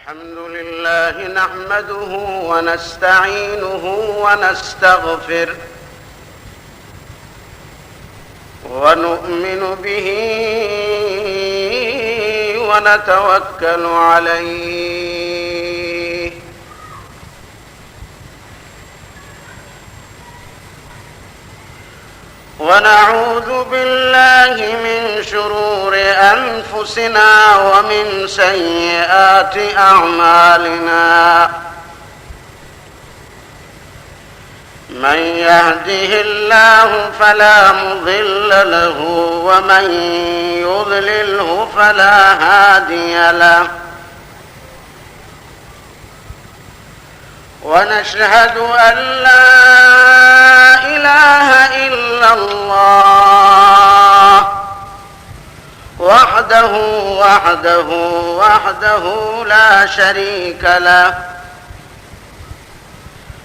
الحمد لله نحمده ونستعينه ونستغفره ونؤمن به ونتوكل عليه ونعوذ بالله من شرور أنفسنا ومن سيئات أعمالنا. من يهده الله فلا مضل له ومن يضلله فلا هادي له. ونشهد أن لا إله إلا الله وحده، وحده، وحده لا شريك له،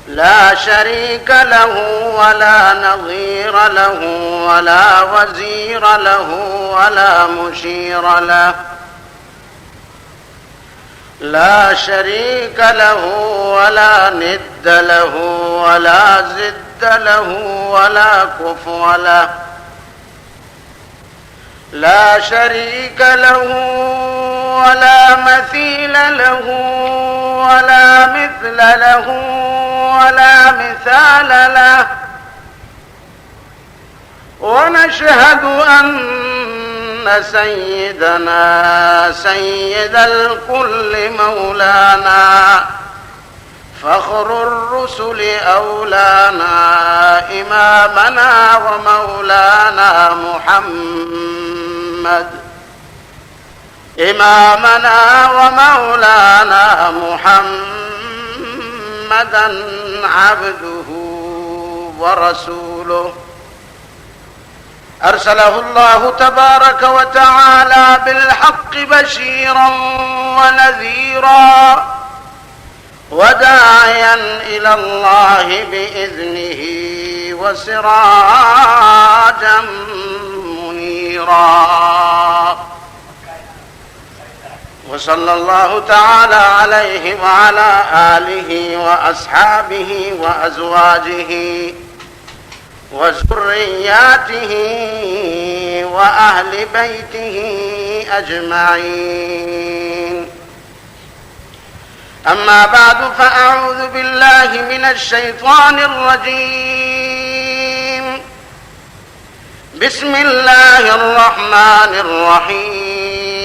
لا شريك له ولا نظير له ولا وزير له ولا مشير له. لا شريك له ولا ند له ولا ضد له ولا كفو له. لا شريك له ولا مثيل له ولا مثل له ولا مثال له. ونشهد أن سيدنا سيد الكل مولانا فخر الرسل أولانا إمامنا ومولانا محمد إمامنا ومولانا محمدا عبده ورسوله أرسله الله تبارك وتعالى بالحق بشيرا ونذيرا وداعيا إلى الله بإذنه وسراجا منيرا. وصلى الله تعالى عليه وعلى آله وأصحابه وأزواجه وذرياته وأهل بيته أجمعين. أما بعد، فأعوذ بالله من الشيطان الرجيم. بسم الله الرحمن الرحيم.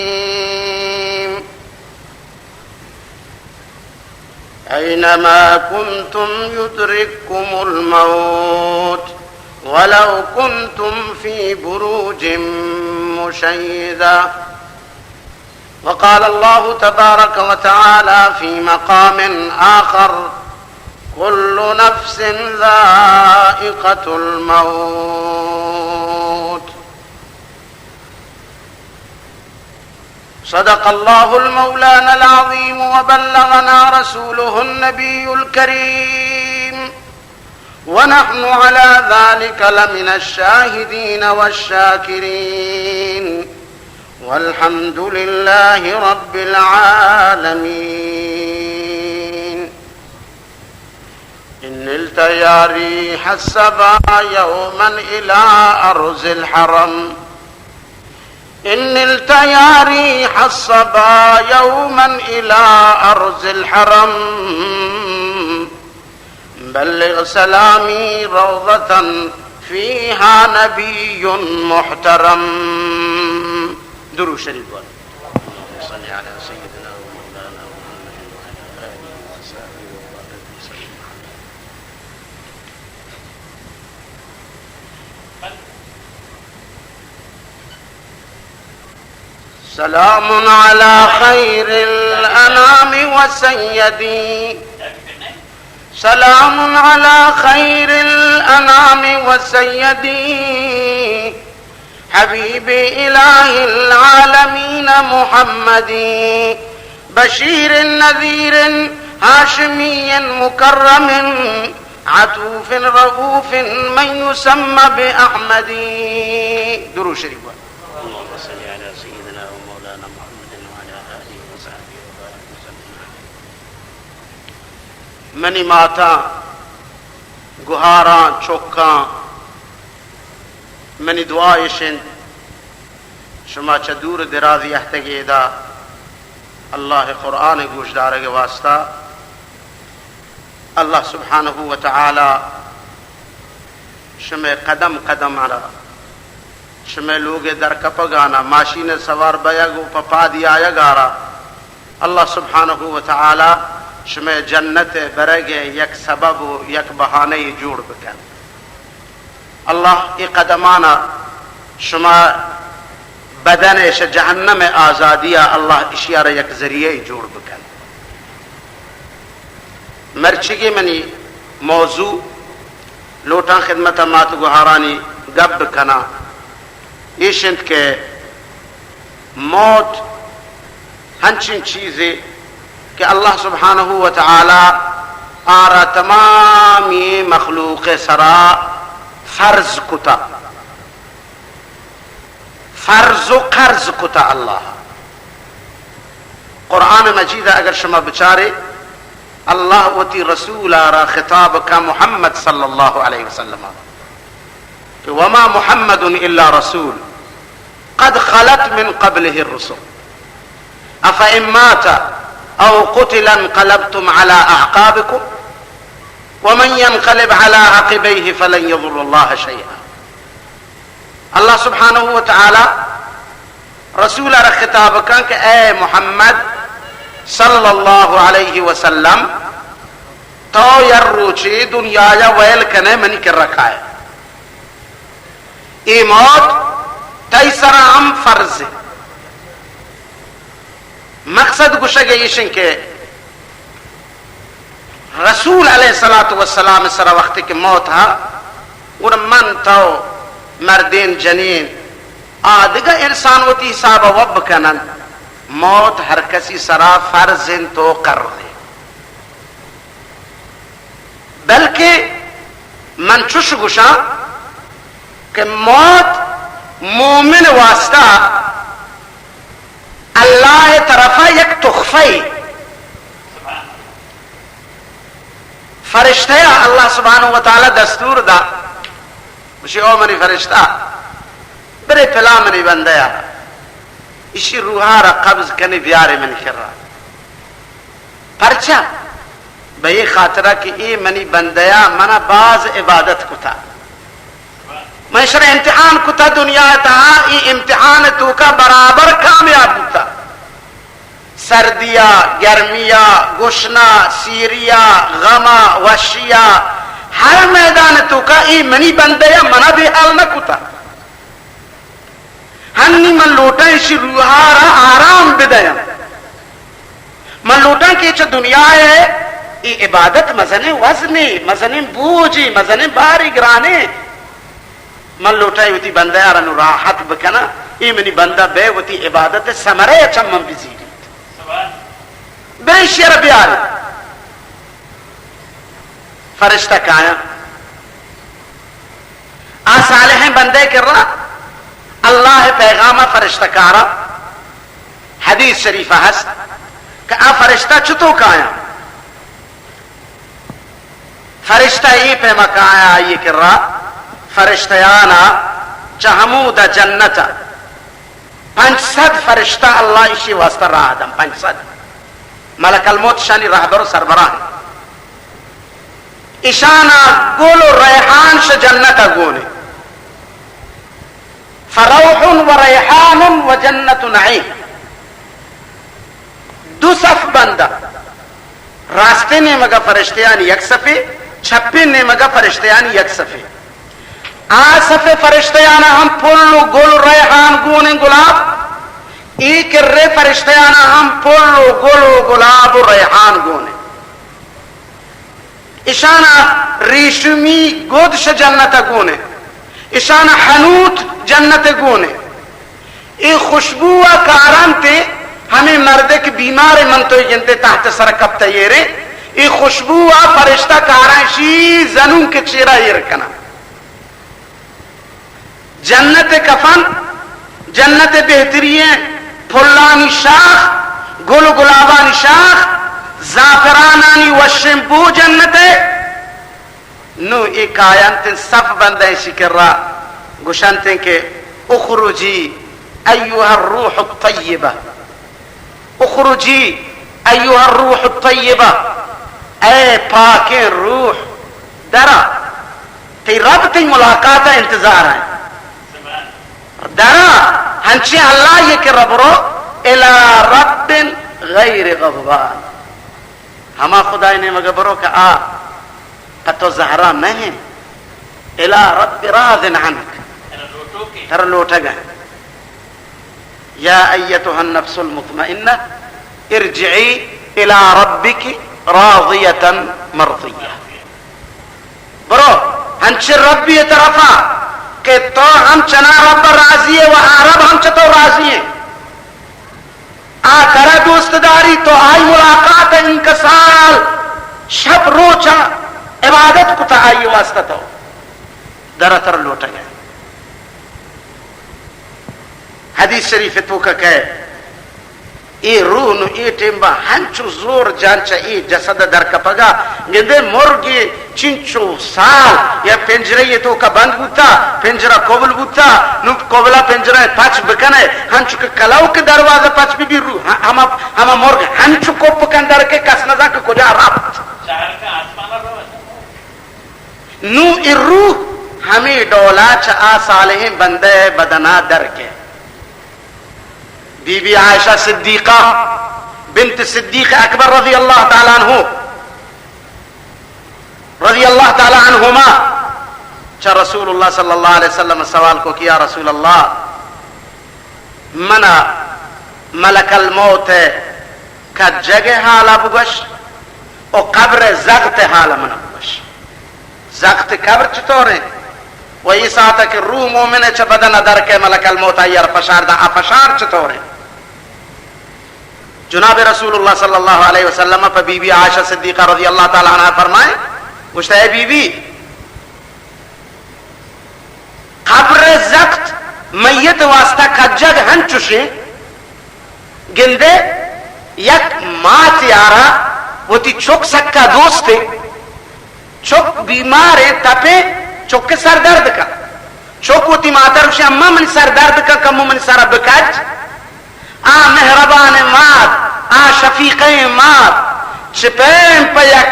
أينما كنتم يدرككم الموت ولو كنتم في بروج مشيدة. وقال الله تبارك وتعالى في مقام آخر: كل نفس ذائقة الموت. صدق الله المولانا العظيم وبلغنا رسوله النبي الكريم ونحن على ذلك لمن الشاهدين والشاكرين والحمد لله رب العالمين. إن نلت يا ريح الصبا يوما إلى أرض الحرم. إن نلت يا ريح الصبا يوما إلى أرض الحرم. بلغ سلامي روضة فيها نبي محترم. درود شریف بوان. اللهم صل على سيدنا ومولانا محمد وعلى آله وصحبه وبارك وسلم. سلام على خير الأنام وسيدي. سلام على خير الأنام وسيدي. حبيب إله العالمين محمد. بشير نذير هاشمي مكرم. عطوف رؤوف من يسمى بأحمد. درود شریف. اللهم صل على سيدنا ومولانا محمد وعلى آله وصحبه وبارك وسلم. منی ماتاں، گہاراں، چکاں، منی دعا اش انت، شما چہ دور دراز یہتگے ادا اللہ ءِ قرآن ءِ گوشدارگ ءِ واسطہ، اللہ سبحانہ و تعالی شمئے قدم قدم ءَ را، شمئے لوگ ءِ درکپگانا، ماشین ءَ سوار بئیگ و پہ پادی آیگا را اللہ سبحانہ و تعالی شمئے جنت ءِ برگ ءِ یک سبب و یک بہانہ یے جوڑ بکن۔ اللہ اے قدمانا شما بدن ءِ شہ جہنم ءِ آزادی ءَ اللہ اشیا را یک ذریعہ یے جوڑ بکن۔ مرچیگیں منی موضوع لوٹاں خدمت ءَ مات گوہارانی گپ بکناں، ایش انت کہ موت ہنچیں چیزے کہ اللہ سبحانہ و تعالی آرا تمامی مخلوق ءِ سرا فرض کتا۔ فرض و قرض کتا اللہ۔ قرآن مجید ءَ اگر شما بچارے، اللہ وتی رسول ءَ را خطاب کا، محمد صلی اللہ علیہ وسلم، کہ وما محمد الا رسول قد خلت من قبله الرسل افان مات او قتل انقلبتم على اعقابكم ومن ينقلب على عقبيه فلن يضر الله شيئا۔ اللہ سبحانہ و تعالی رسول ءَ را خطاب کن کہ اے محمد صلی اللہ علیہ وسلم، تو یر روچے دنیا ءَ ویل کنے منی کرا کائے۔ اے موت تئی سرا ہم فرض ہے۔ مقصد گوشگ ایش انت کہ رسول علیہ الصلوۃ والسلام سرا وقتی کہ موت ہا، گڑا من تو مردین جنین آ دگہ انسان وتی حساب ءَ وب کننت۔ موت ہر کسی سرا فرض انت و قرض انت۔ بلکہ من چش گوشاں کہ موت مومن واسطہ اللہ ءِ طرفا یک تحفہ ءِ۔ فرشتہ ءَ اللہ سبحانہ و تعالی دستور دا، گوشی، او منی فرشتہ، برے پلا منی بندہ ءَ، اشی روحا را قبض کنے بیارے منی کرا۔ پرچا؟ بہ اے خاطرا کہ اے منی بندہ ءَ منا باز عبادت کتا۔ من اشرا امتحان کتا دنیا ءِ تہا، اے امتحان ءِ توکا برابر کامیاب بوتا۔ سردیا، گرمیا، گشنا، سیریا، غما، وشیا، ہر میدان ءِ توکا اے منی بندہ ءَ منا بے حال نہ کتا۔ ہنی من لوٹاں ایشی روحا را آرام بدیاں۔ من لوٹاں کہ چہ دنیا ءَ اے عبادت مزنیں وزنے، مزنیں بوجے، مزنیں بارے گرانے۔ من لوٹاں اے وتی بندہ ءَ را نوں راحت بکناں، اے منی بندہ بے وتی عبادت ءِ ثمرہ ءَ چہ من بزیریت۔ بے ایشی ءَ را بیار۔ فرشتہ کایاں۔ آ صالحیں بندے کرا اللہ ءِ پیغام ءَ فرشتہ کارا۔ حدیث شریف ءَ ہست کہ آ فرشتہ چتو کایاں۔ فرشتہ اے پیما کایاں آئی کرا، فرشتیانا چہ ہمودا جنت ءَ پنچ سد فرشتہ اللہ ایشی واسطہ راہ دن، پنچ سد۔ ملک الموت شانی رہبر و سربراہ انت۔ اشانا گل و ریحان شہ جنت ءَ گون انت۔ فروح و ریحان و جنت نعیم۔ دو صف بندہ، راستیں نیمگا فرشتیانی یک صفے، چپیں نیمگا فرشتیانی یک صفے۔ آ صف فرشتیانا ہم پل و گل و ریحان گون انت، گلاب۔ اے کرے فرشتیانا ہم پل و گل و گلاب و ریحان گون انت۔ اشانا ریشمی گد شہ جنت ءَ گون انت۔ اشانا حنوت جنت ءَ گون انت۔ اے خوشبو ءَ کارنت، ہمے مردے کہ بیمار انت، من تو گندے تحت سر کپتہ ایرے، اے خوشبو ءَ فرشتہ کاراں، اشی زنون کے چیرا ایر کناں۔ جنت ءِ کفن، جنت ءِ بہترین پلانی شاخ، گل و گلابانی شاخ، زعفرانانی وش بو جنت ءَ۔ نوں اے کاینت صف بندہ ایشی کرا گوشنت کہ اخرجی ایها الروح الطیبہ، اخرجی ایها الروح الطیبہ، اے پاکیں روح، درا، تئی رب تئی ملاقات ءِ انتظار ءَ۔ درا، ہنچیں اللہ ءِ کرا برو، الی رب غیر غضبان۔ ہما خدائے نیمگ ءَ برو کہ آ پہ تو زہرا نہ ایں۔ الی رب راض عنک۔ ترا لوٹگ ءَ۔ یا ایتها النفس المطمئنة، ارجعی الی ربک راضیة مرضیة۔ برو، ہنچیں ربی ءِ طرفا کہ تو ہم چنا رب راضی ئے و آ رب ہم چہ تو راضی ایں۔ آ ترا دوست داری، تو آئی ملاقات ءَ انکسار، شپ روچ ءَ عبادت کتا آئی واسطہ، تو درا ترا لوٹگ ءَ۔ حدیث شریف ءِ توکا کئے، اے روح نوں اے ٹیم با ہنچو زور جان چہ اے جسد ءَ در کپگا، گندے مرگے چنچو سال یا پنجرہ ءِ توکا بند بوتا، پنجرہ کبل بوتا، نوں کبلا پنجرہ پچ بکنے، ہنچو کہ کلوک دروازہ پچ بی بی، روح ہ-، ہما، ہما مرگ ہنچو کپ کن در کہ کس نزان کہ کجا رفت۔ نوں اے روح ہمے ڈولا چہ آ صالحیں بندہ ءِ بدنا در کئے۔ بی بی عائشہ صدیقہ بنت صدیق اکبر رضی اللہ تعالی عنہ، رضی اللہ تعالی عنہما، چہ رسول اللہ صلی اللہ علیہ وسلم سوال کو کہ یا رسول اللہ، منا ملک الموت ءِ کجگ ءِ حالا بگوش و قبر ءِ زغت ءِ حالا منا بگوش۔ زغت قبر چطور ایں؟ و اے ساعت کہ روح مومن ءِ چہ بدن ءَ در کئے، ملک الموت آئی ءَ را پشار دا، آ پشار چطور ایں؟ جناب رسول اللہ صلی اللہ علیہ وسلم پہ بی بی عائشہ صدیقہ رضی اللہ تعالی عنہا فرمائے، گوشتا، اے بی بی، قبر ءِ زغت میت ءِ واسطہ کجگ ہنچوش ایں، گندے یک ماتے ءَ را وتی چک سکا دوست ایں، چک بیمار ایں، تپے، چک ءِ سر درد کا، چک وتی مات ءَ را گوشے، اماں منی سر درد کا، کمو منی سر ءَ بکج۔ آ مہربان مات، آ شفیقیں مات، چہ پیم پہ یک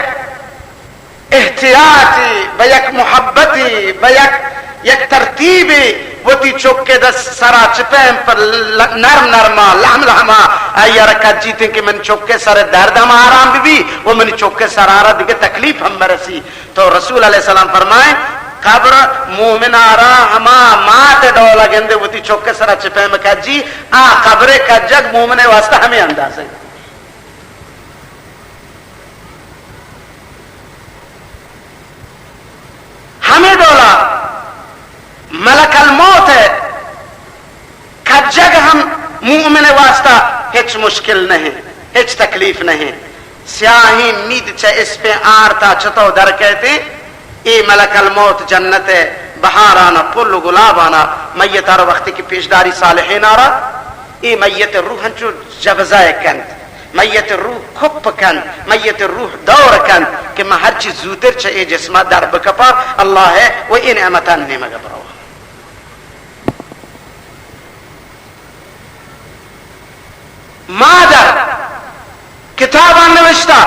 احتیاطی، بہ یک محبتی، بہ یک، یک ترتیبی وتی چک ءِ دست سرا چہ پیم پر ل-، نرم نرما، لہم لہما آئی ءَ را کجیتیں کہ من چک ءِ سر ءِ درد ہم آرام بہ بی و منی چک ءِ سرا را دگہ تکلیف ہم مرسی۔ تو رسول علیہ السلام فرمائیں، قبر مومن ءَ را ہما مات ءِ ڈول ءَ گندے وتی چک ءِ سرا چہ پیم کجی، آ قبر ءِ کجگ مومن ءِ واسطہ ہمے اندازہ ایں۔ ہمے ڈولا ملک الموت ءِ کجگ ہم مومن ءِ واسطہ ہچ مشکل نہ ایں، ہچ تکلیف نہ ایں۔ سیاہیں مید چہ اسپیں آرتا چتو در کئیت، اے ملک الموت جنت ءِ بہاران ءَ پل و گلابان ءَ میت ءَ را وقتی کہ پیشداری صالحین ءَ را، اے میت ءِ روح انچو جبزہ ءَ کنت، میت ءِ روح کپ کنت، میت ءِ روح دور کنت کہ من ہرچی زوتر چہ اے جسم ءَ در بکپاں، اللہ ءِ و اے نعمتانی نیمگ ءَ برواں۔ مادر کتاباں نوشتہ،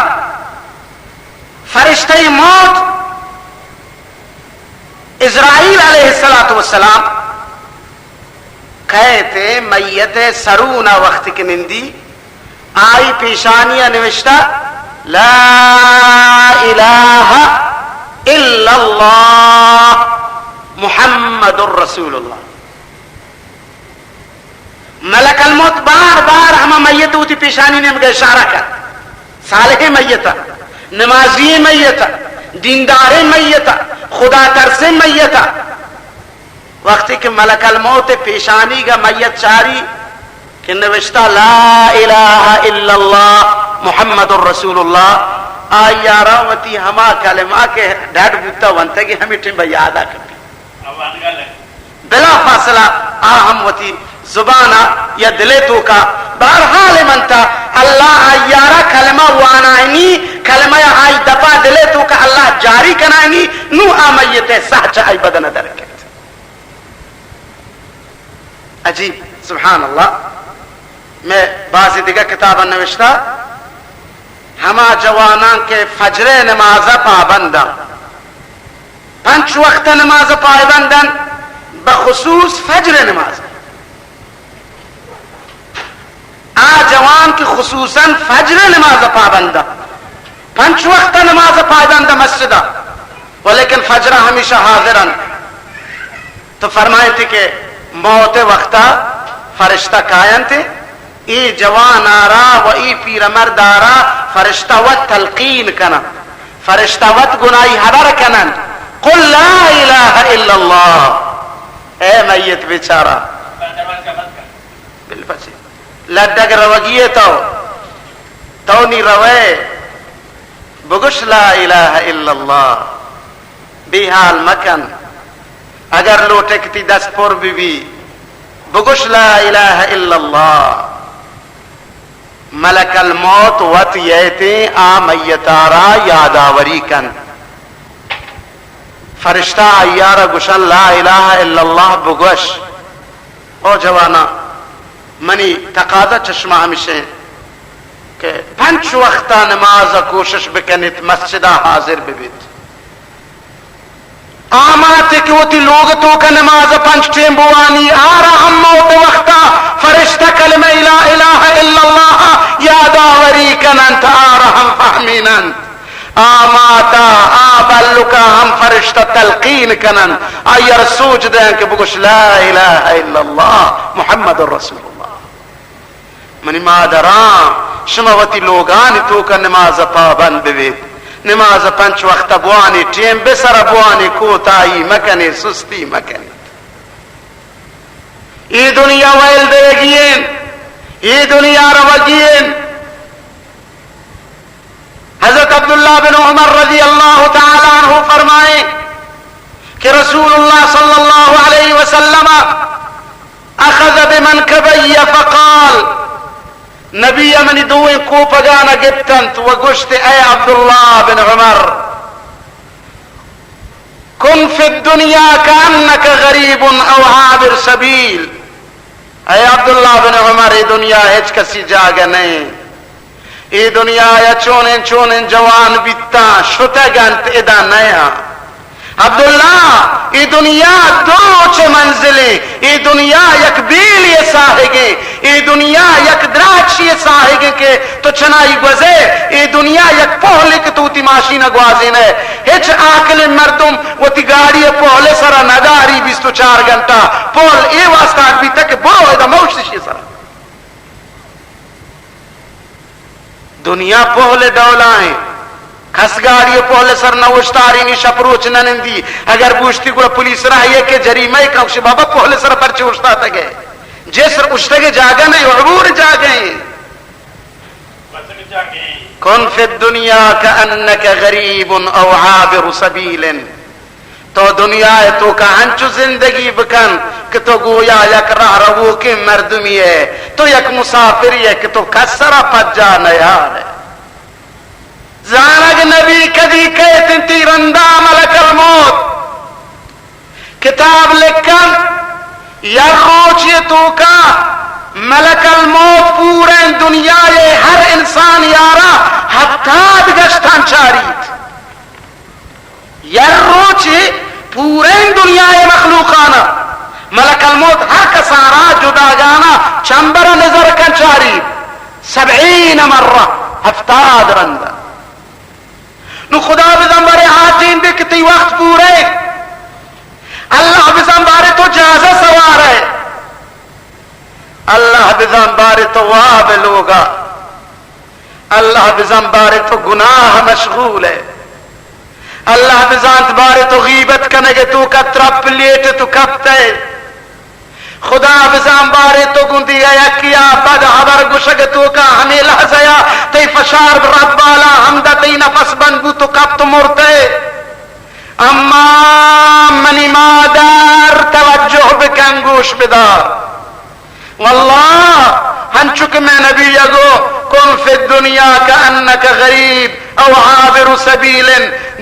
فرشتہ موت عزرائیل علیہ الصلوۃ والسلام کئیت میت ءِ سرون ءَ وقت کہ نندی، آئی پیشانی ءَ نوشتہ، لا الہ الا اللہ محمد رسول اللہ۔ ملک الموت بار بار ہما میت وتی پیشانی نیمگ ءَ اشارہ کن۔ صالحیں میت ءَ، نمازی میت ءَ، دینداریں میت ءَ، خدا ترسیں میت ءَ۔ وقتی کہ ملک الموت پیشانی گا میت چاری کہ نوشتہ لا الہ الا اللہ محمد رسول اللہ، آئی ءَ را وتی ہما کلمہ کہ ڈڈ بوتا ونتگی ہمے ٹیم با یاد ءَ کپی۔ بلا فاصلہ آ ہم وتی زبان ءَ یا دل ءِ توکا۔ بہرحال منتا اللہ آئی ءَ را کلمہ وانائینی، کلمہ ءَ آئی دپ ءَ یعنی نوں آ میت ءِ ساہ چہ آئی بدن ءَ در کپت۔ عجیب، سبحان اللہ۔ مئے بعضی دگہ کتاباں نوشتہ، ہما جواناں کہ فجر ءِ نماز ءَ پابنداں، پنچ وقت نماز ءَ پابنداں، بخصوص فجر ءِ نماز۔ آ جوان کہ خصوصاً فجر ءِ نماز ءَ پابند ءَ، پنچ وقت ءِ نماز ءَ پابند ءَ مسجد ءَ، ولیکن فجر ءَ ہمیشہ حاضر انت، تو فرمائنت کہ موت ءِ وقت ءَ فرشتہ کاینت، اے جوان ءَ را و اے پیرمرد ءَ را فرشتہ وت تلقین کننت، فرشتہ وت گوں آئی ہبر کننت، قل لا الہ الا اللہ۔ اے میت بیچارہ، بالفصیح۔ لڈگ روگی ئے تو، تو نی روئے، بگوش لا الہ الا اللہ، بے حال مکن۔ اگر لوٹے کہ تئی دست پر بہ بی، بگوش لا الہ الا اللہ۔ ملک الموت وت یئیت، آ میت ءَ را یادآوری کنت۔ فرشتہ آئی ءَ را گوشن لا الہ الا اللہ بگوش۔ او جواناں، منی تقاضا چہ شما ہمیش انت کہ پنچ وقت ءِ نماز ءَ کوشش بکنیت، مسجد ءَ حاضر ببیت۔ آ ماتے کہ وتی لوگ ءِ توک ءَ نماز ءَ پنچ ٹیم بوانی، آ را ہم موت ءِ وقت ءَ فرشتہ کلمہ لا الہ الا اللہ ءِ یادآوری کننت، آ را ہم فہمیننت۔ آ مات ءَ، آ بلک ءَ ہم فرشتہ تلقین کننت، آئی ءَ را سوج دئینت کہ بگوش لا الہ الا اللہ محمد رسول اللہ۔ منی مادراں، شما وتی لوگانی توک ءَ نماز ءَ پابند ببیت، نماز ءَ پنچ وقت ءَ بوانی، ٹیم بہ سر ءَ بوانی، کوتاہی مکنیت، سستی مکنیت۔ اے دنیا ویل دئیگی انت، اے دنیا روگی انت۔ حضرت عبداللہ بن عمر رضی اللہ تعالی عنہ فرمائیں کہ رسول اللہ صلی اللہ علیہ وسلم اخذ بمنکبی فقال، نبی ءَ منی دوئیں کوپگان ءَ گپتنت و گوشت، اے عبداللہ بن عمر، کن فی الدنیا کأنک غریب او عابر سبیل۔ اے عبداللہ بن عمر، اے دنیا ہچ کسی جاگہ نہ انت۔ اے دنیا ءَ چونیں چونیں جوان بیتاں، شتگ انت، ادا نیاں۔ عبداللہ، اے دنیا دو روچ ءِ منزل انت۔ اے دنیا یک بیلے ءِ ساہگ انت۔ اے دنیا یک دراچے ءِ ساہگ انت کہ تو چنائی گوزئے۔ اے دنیا یک پہلے کہ تو وتی ماشین ءَ گوازینئے۔ ہچ عاقلیں مردم وتی گاڑی ءِ پہل ءِ سرا نداری بیست و چار گھنٹہ۔ پہل اے واسطہ بیتگ کہ برو ادا مہ اوشت اشی ءِ سرا۔ دنیا پہل ءِ ڈولا انت۔ کس گاڑی ءِ پہل ءِ سر نہ اوشتارینی، شپ روچ نہ نندی۔ اگر بوشتی گڑا پولیس راہی ءَ کہ جریمہ ءَ کن، گوشی بابا پہل ءِ سر پرچے اوشتاتگ ئے؟ جسر اوشتگ ءِ جاگہ نہ انت، عبور ءِ جاگہ انت۔ کن فی الدنیا کأنک غریب او عابر سبیل۔ تو دنیا ءِ توکا انچو زندگی بکن کہ تو گویا یک راہ روکیں مردمے ئے، تو یک مسافرے ئے کہ تو کس ءَ را پجا نیارئے۔ زانگ نبی کدی کئیت انت تئی رندا ملک الموت۔ کتاب لکھن، یک روچے توکا ملک الموت پوریں دنیا ءِ ہر انسانے ءَ را ہپتاد گشتان چاریت۔ یک روچے پوریں دنیا ءِ مخلوقانا ملک الموت ہر کسا را جداگانا چمبر نظر کن چاری، سبعین مرہ، ہفتاد رند۔ نو خدا بزان بارے آ ٹیم بے کہ تئی وقت پورے، اللہ بزان بارے تو جہازا سوار ئے، اللہ بزان بارے تو واب لوگا، اللہ بزان بارے تو گناہ مشغول ئے، اللہ بزانت بارے تو غیبت کنگ ءِ توکا ترپ لیٹ تو کپت ئے۔ خدا بزان بارے تو گوں دگہ یکے ءَ بد ہبر گوشگ ءِ توکا ہمے لحظہ ءَ تئی فشار رب بالا ہمدا تئی نفس بند بوت تو کپت مرت ئے۔ اما منی مادر توجہ بکن، گوش بدار۔ واللہ، ہنچو کہ مئے نبی ءَ گو، کن فی الدنیا کأنک غریب او عابر سبیل،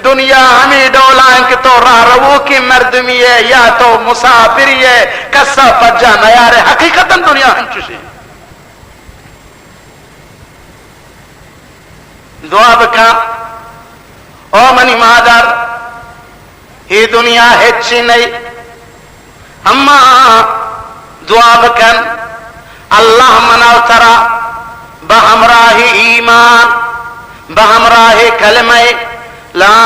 دنیا ہمے ڈولا انت کہ تو راہ روکیں مردمی ئے یا تو مسافری ئے، کسا پجا نیارے۔ حقیقتاً دنیا ہنچوشیں۔ دعا بکن، او منی مادر، اے دنیا ہچی نئی، اما دعا بکن، اللہ منا و ترا بہ ہمراہ ایمان، بہ ہمراہ کلمہ لا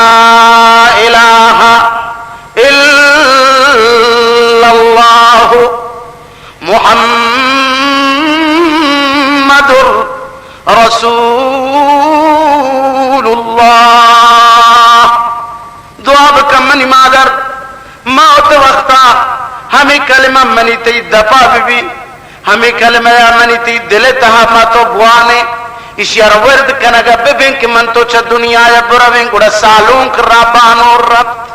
الہ الا اللہ محمد رسول اللہ۔ دعا بکن منی مادر، موت وقتا ہمے کلمہ منی تئی دپا بہ بی، ہمے کلمہ یا منی تئی دل تہا ما تو بوانے، ایشی ءَ را ورد کنگا ببین کہ من تو چہ دنیا ءَ برویں، گڑا سالونک را بانور رپت۔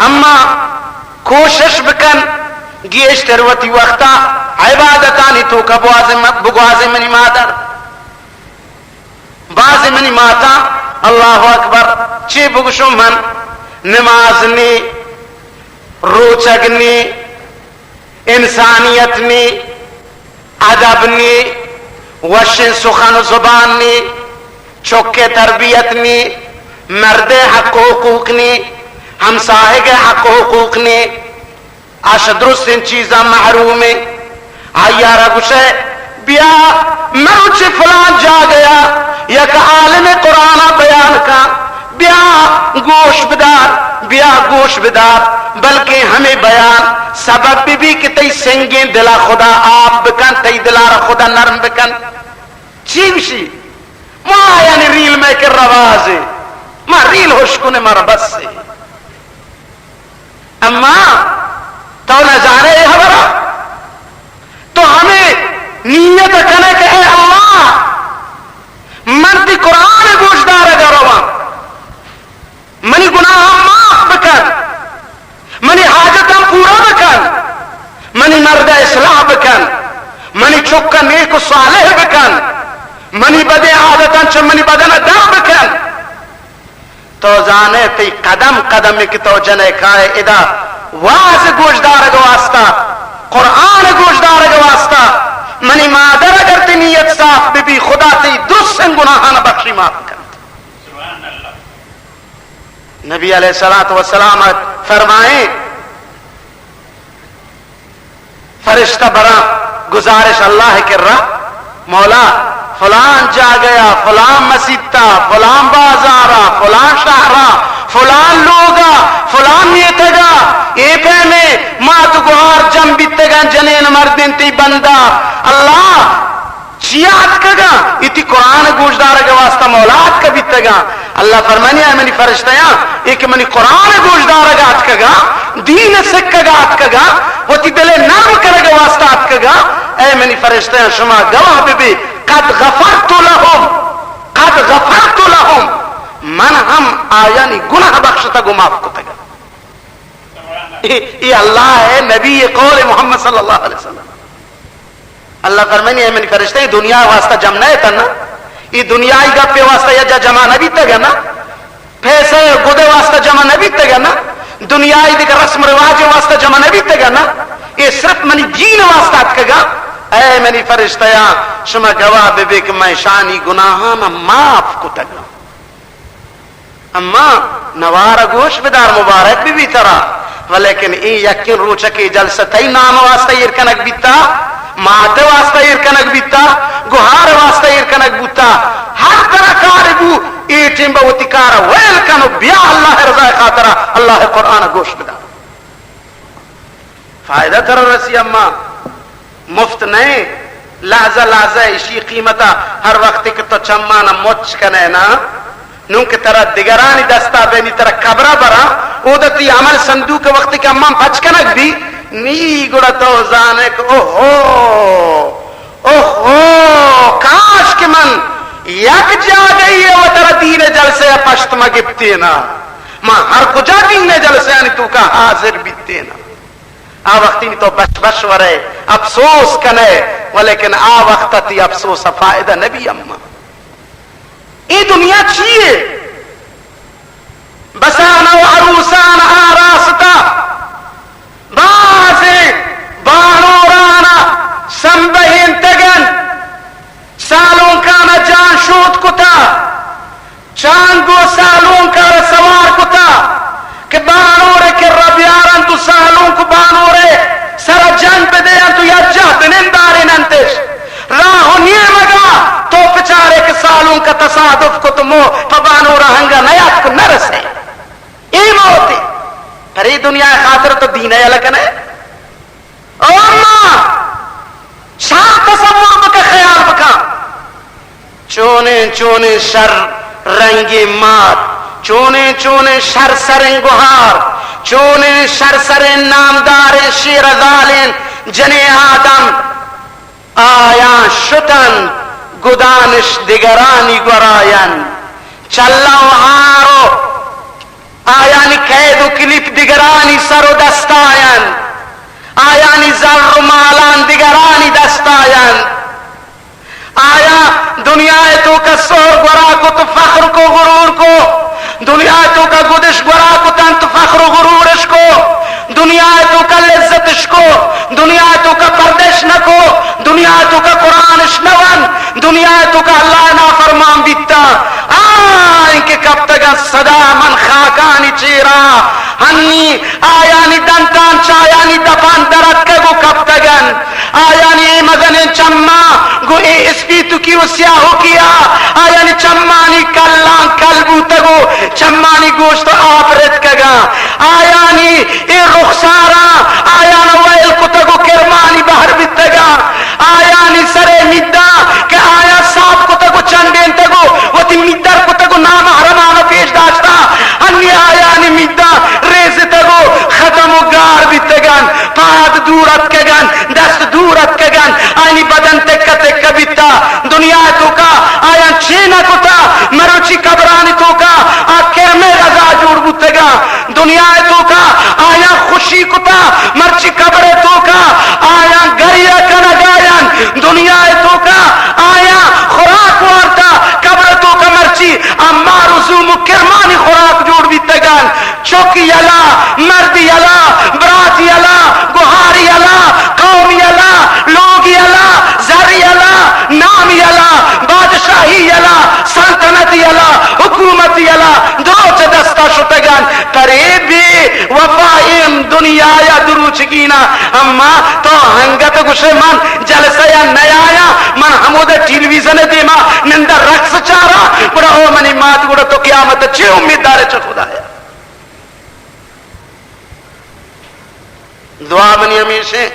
اما کوشش بکن، گیشتر وتی وقتا عبادتانی توکا بوازے م-، بگوازے منی مادر۔ بازے منی ماتا، اللہ اکبر، چے بگوشوں من، نماز نی، روچگ نی، انسانیت نی، ادب نی، وشیں سخن و زبان نی، چکے تربیت نی، مردے حق و حقوق نی، ہمساہگے حق و حقوق نی، اش درستیں چیزاں محروم ایں۔ آئی ءَ را گوشئے، بیا مروچی فلان جاگہ ءَ یک عالم قرآن ءَ بیان کن، بیا گوش بدار، بیا گوش بدار، بلکیں ہمے بیان سبب بہ بی کہ تئی سنگیں دل ءَ خدا آپ بکن، تئی دل ءَ را خدا نرم بکن۔ چی گوشی؟ ما یعنی ریل مئے کہ رواج ایں، ما ریل ہشکنے مارا بس ایں۔ اما تو نہ زانے اے خبر ءَ؟ تو ہمے نیت کنے کہ اے اللہ، من تئی قرآن گوشدارگ ءَ رواں، منی گناہاں معاف بکن، منی حاجتاں پورا بکن، منی مرد ءَ اصلاح بکن، منی چک ءَ نیک و صالح بکن، منی بدیں عادتاں چہ منی بدن ءَ در بکن۔ تو زانے تئی قدم قدم کہ تو جنے کائے ادا واز گوشدارگ واسطہ، قرآن گوشدارگ واسطہ، منی مادر اگر تئی نیت صاف بہ بی، خدا تئی درستیں گناہان بخشی معاف کنت۔ نبی علیہ الصلوۃ والسلام فرمائیں، فرشتہ براں گزارش اللہ ءِ کرا، مولا، فلان جاگہ ءَ، فلان مسیت ءَ، فلان بازار ءَ، فلان شہر ءَ، فلان لوگ ءَ، فلان میتگ ءَ، اے پیمیں مات گہار جم بیتگاں، جنین مردین تئی بندہ، اللہ، چیا اتکگاں؟ اے تئی قرآن گوشدارگ واسطہ مولا اتکگ بیتگاں۔ اللہ فرمانی، اے منی فرشتیاں، اے کہ منی قرآن گوشدارگ اتکگاں، دین سکگ اتکگاں، وتی دل نرم کنگ واسطہ اتکگاں، اے منی فرشتیاں، شما گواہ بہ بے، قد غفرت لهم، قد غفرت لهم، من ہم آیانی گناہ بخشتگ و معاف کتگ۔ اے، اے اللہ ءِ نبی ءِ قول، محمد صلی اللہ علیہ وسلم۔ اللہ فرمانی، اے منی فرشتے، اے دنیا واسطہ جمع نہ اتن نا، اے دنیائی گپے واسطہ یا جا جمع نہ بیتگ نا، پیسے گدے واسطہ جمع نہ بیتگ نا، دنیائی دگہ رسم رواج واسطہ جمع نہ بیتگ نا، اے صرف منی دین واسطہ اتکگا۔ اے منی فرشتیاں، شما گواہ بہ بے کہ من شانی گناہاں معاف کتگ۔ اما نوار گوش بدار، مبارک بہ بی ترا، ولیکن اے یکیں روچ کہ جلسہ تئی نام واسطہ ایر کنگ بیتا، مات واسطہ ایر کنگ بیتا، گہار واسطہ ایر کنگ بوتا، ہر طرح کار بو، اے ٹیم بہ وتی کار ویل کن و بیا اللہ رضا خاطرا، اللہ قرآن گوش بدار۔ فائدہ ترا رسی اما، مفت نئے، لحظہ لحظہ اشی قیمتا۔ ہر وقت کہ تو چمانا مچ کنے نا، نون کہ ترا دگرانی دستا بینی، ترا قبرا برا، او دا تی عمل صندوق وقت کہ اما پچ کنگ بی، نی گڑا تو زانے کہ اوہو، اوہو، کاش کہ من یک جاگہی و ترا دین جلسے پشت ما گپتینا، ما ہر کجا دین جلسے آنی توکا حاضر بیتینا۔ آ وقتی تو بش بش ورے، افسوس کنے، ولیکن آ وقت تی افسوس فائدہ نبی اما۔ چیے؟ بسان و عروسان آراستہ، بازیں بانورانا سمبہینتگن، سالونکانا جان شوت کتا، چانگو سالونکا را سوار کتا کہ بانور کرا بیارنت و سالونک بانور سرا جنگ بدینت و یا جاہ بننداریننتش۔ راہ و نیمگا تو بچارے کہ سالونک تصادف کت، مو پہ بانورا ہنگا نیاتک و نرسے۔ اے موتے۔ پر اے دنیا خاطر تو دین یلہ کنے؟ او اماں، شر تصور بکن، خیال بکن۔ چونیں چونیں شر رنگیں مات، چونیں چونیں شر سریں گہار، چونیں شر سریں نامداریں شیر زالیں جنیں آدم، آیاں شتنت گدانش دگرانی گورایاں، چلہ و ہار و آیانی قید و کلیپ دگرانی سر و دستایاں، آیانی زر و مالان دگرانی دستایاں۔ آیا دنیا توکا سہر گورا کت، فخر کو، غرور کو، دنیا توکا گدش گورا کتنت، فخر و غرورش کو، دنیا توکا لذتش کو، دنیا توکا پردش نکو، دنیا توکا قرآنش نوان، دنیا توکا اللہ نافرمان بیتا۔ آ انکہ کپتگن صدا من خاکانی چیرا، ہنی آیانی دنتان چایانی دپان درتکگ و کپتگن۔ آیانی اے مزنیں چماں گوں اے اسپیتکی و سیاہکیا، آیانی چمانی کلاں کل بوتگ و چمانی گوشت و آپ رتکگاں۔ آیانی اے رخساراں آیانا ویل کتگ و کرمانی بہر بیتگاں۔ آیانی سرے میداں کہ آیاں ساپ کتگ و چنڈینتگ و وتی میدر کتگ و نامحرمانا پیش داشتاں۔ ہنی آیانی میداں ریزتگ و ختم و گار بیتگاں۔ پاد دور اتکگاں، دست دور اتکگاں، آیانی بدن تکہ تکہ بیتا۔ دنیا توکا آیاں چے نہ کتا، مروچی قبرانی توکا آ کرمے غذا جوڑ بوتگاں۔ دنیا توکا آیاں خوشی کتا، مرچی قبر توکا آیاں گریہ کنگایاں۔ دنیا توکا آیاں خوراک وارتا، قبر توکا مرچی آ مار و زوم و کرمانی خوراک جوڑ بیتگاں۔ چک یلا، مرد یلا، برات یلا، گہار یلا، قوم یلا، لوگ یلا، زر یلا، نام یلا، بادشاہی یلا، سلطنت یلا، حکومت یلا، درو چہ دستا شتگاں۔ پر اے بے وفائیں دنیایا دروچگینا، اما تو ہنگت گوشے من جلسہ یا نیایاں، من ہمودا ٹیلی ویژن دیما نندا رقص چاراں، گڑا او منی مات، گڑا تو قیامت چے امید دارے چہ خدایا؟ دعا منی ہمیشیں،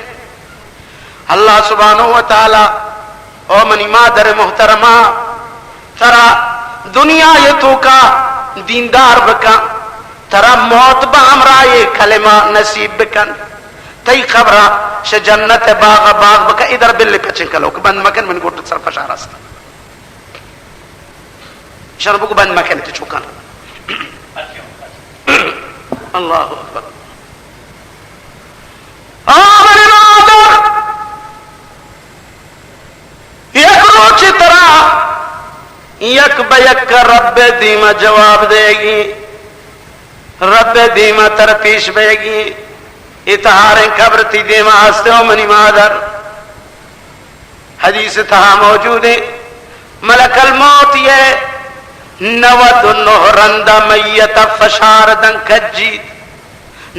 اللہ سبحانہ و تعالی، او منی مادر محترمہ، ترا دنیا ء توکا دیندار بکن، ترا موت بہ ہمراہ ء کلمہ نصیب بکن، تئی قبرا شہ جنت ء باغ ء باغ بکن۔ ادھر بل پچن کلوک بند مکن، من گوٹ سر فشار است۔ شر بگو بند مکن تو چوکان۔ اللہ اکبر۔ آ منی مادر، یک روچ ترا یک بہ یک رب دیما جواب دیگی، رب دیما تر پیش بیگی۔ اے تہاریں قبر تی دیما ہستے ہو منی مادر۔ حدیث تہا موجود ہے، ملک الموت یہ نود و نہ رندہ میت فشار دن کجی،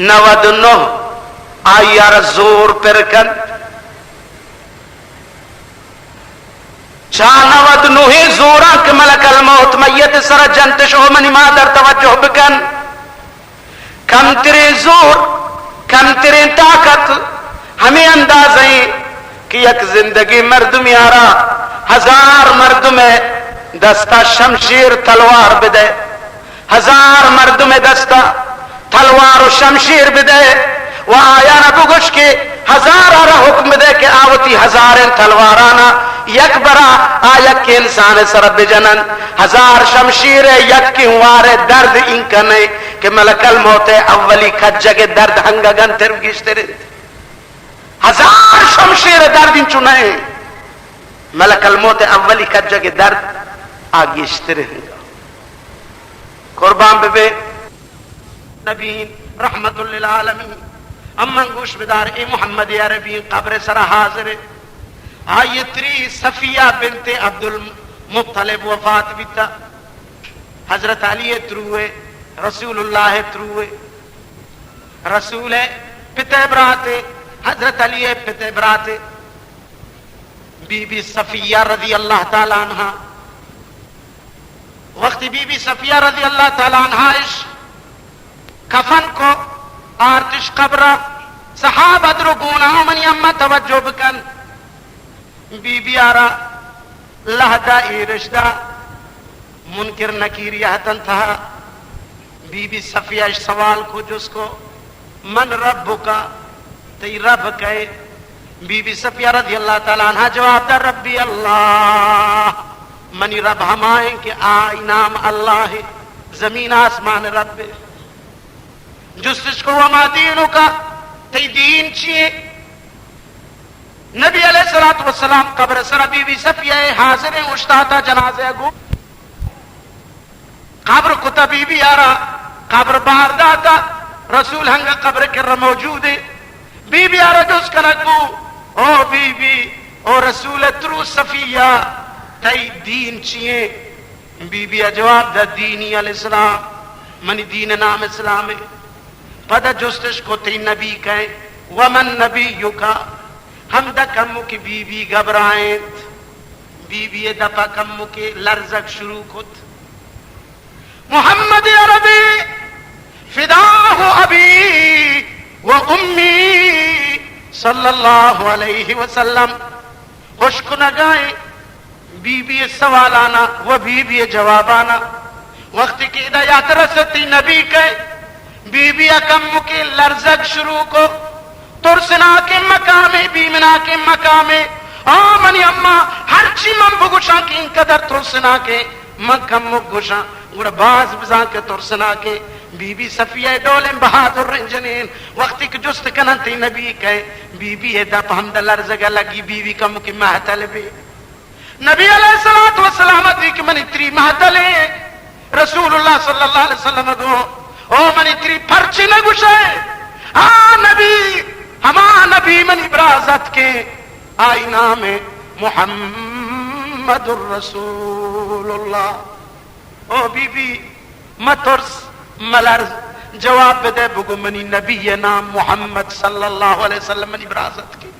نود و نہ آئی آر زور پر کن۔ چا نود نوہے زوراں کہ ملک الموت میت سرا جنتش، او منی مادر توجہ بکن۔ کمتریں زور، کمتریں طاقت ہمے اندازہ ایں کہ یک زندگیں مردمے آرا ہزار مردم دستا شمشیر تلوار بدے۔ ہزار مردم ء دستا تلوار و شمشیر بدئے و آیانا بگوش کہ ہزار آرا حکم بدئے کہ آ وتی ہزاریں تلوارانا یک برا آ یک انسان ء سر بجنن۔ ہزار شمشیر ء یکیں وار ء درد اینکن ء کہ ملک الموت ء اولی کجگ ء درد ہنگگن تر گیشتر انت۔ ہزار شمشیر ء درد اینچو نہ انت۔ ملک الموت ء اولی کجگ ء درد آ گیشتر انت۔ قربان بہ بے۔ نبی رحمت للعالمین۔ امن گوش بدار، اے محمد عربی قبر سرا حاضر ہے۔ آئی تری صفیہ بنت عبد المطلب وفات بیتا۔ حضرت علی تروے، رسول اللہ تروے، رسول پت براتے، حضرت علی پت براتے۔ بی بی صفیہ رضی اللہ تعالی عنہا، وقتی بی بی صفیہ رضی اللہ تعالی عنہا اش کفن کو، آرتش قبرا، صحابہ درو گونا، منی اماں توجہ بکن۔ بی بی آرا لہدا ایرش دا، منکر نکیر یہتن تہا۔ بی بی صفیہ اش سوال کو، جس کو، من ربک؟ تئی رب کئے؟ بی بی صفیہ رضی اللہ تعالی عنہا جواب دا، ربی اللہ، منی رب ہمائیں کہ آئی نام اللہ ہے، زمین آسمان رب ہے۔ جستش کو، وما دینک؟ تئی دین چیے؟ نبی علیہ الصلوۃ والسلام قبر سر بی بی صفیہ حاضر ہیں، اشتاتا جنازہ گو۔ قبر کتا بی بی آرا، قبر بار داتا، رسول ہنگا قبر کر موجود ہے۔ بی بی آرا جست کنگ بو، او بی بی، او رسول ترو صفیہ، تئی دین چیے؟ بی بی جواب دا، دینی الاسلام، منی دین نام اسلام ہے۔ پدا جستش کو، تئی نبی کئے؟ ومن نبیک؟ ہمدا کمو کہ بی بی گھبرائینت، بی بی دپا کمو کہ لرزگ شروع کت۔ محمد عربی فداه ابی و امی صلی اللہ علیہ وسلم، خوش کنگائیں بی بی سوالانا و بی بی جوابانا۔ وقتی کہ ادا یات رستی نبی کئے، بی بی کمکے لرزگ شروع کو، ترسناکیں مقامے، بیمناکیں مقامے۔ آ منی اماں، ہرچی من بگوشاں کہ اینقدر ترسناکیں، من کمک گوشاں، گڑا باز بزاں کہ ترسناکیں۔ بی بی صفیہ ڈولیں بہادریں جنین، وقتی کہ جست کنن تئی نبی کئے، بی بی دپ ہمدا لرزگا لگی، بی بی کمکے مہتل بی۔ نبی علیہ الصلوۃ والسلام دی کہ منی تری مہتلے، رسول اللہ صلی اللہ علیہ وسلم گو، او منی تری پرچے نہ گوشے؟ آ نبی، ہما نبی منی برازت کے، آئی نام محمد رسول اللہ۔ او بی بی، مترس، ملرز، جواب بدے، بگو منی نبی نام محمد صلی اللہ علیہ وسلم، منی برازت کے۔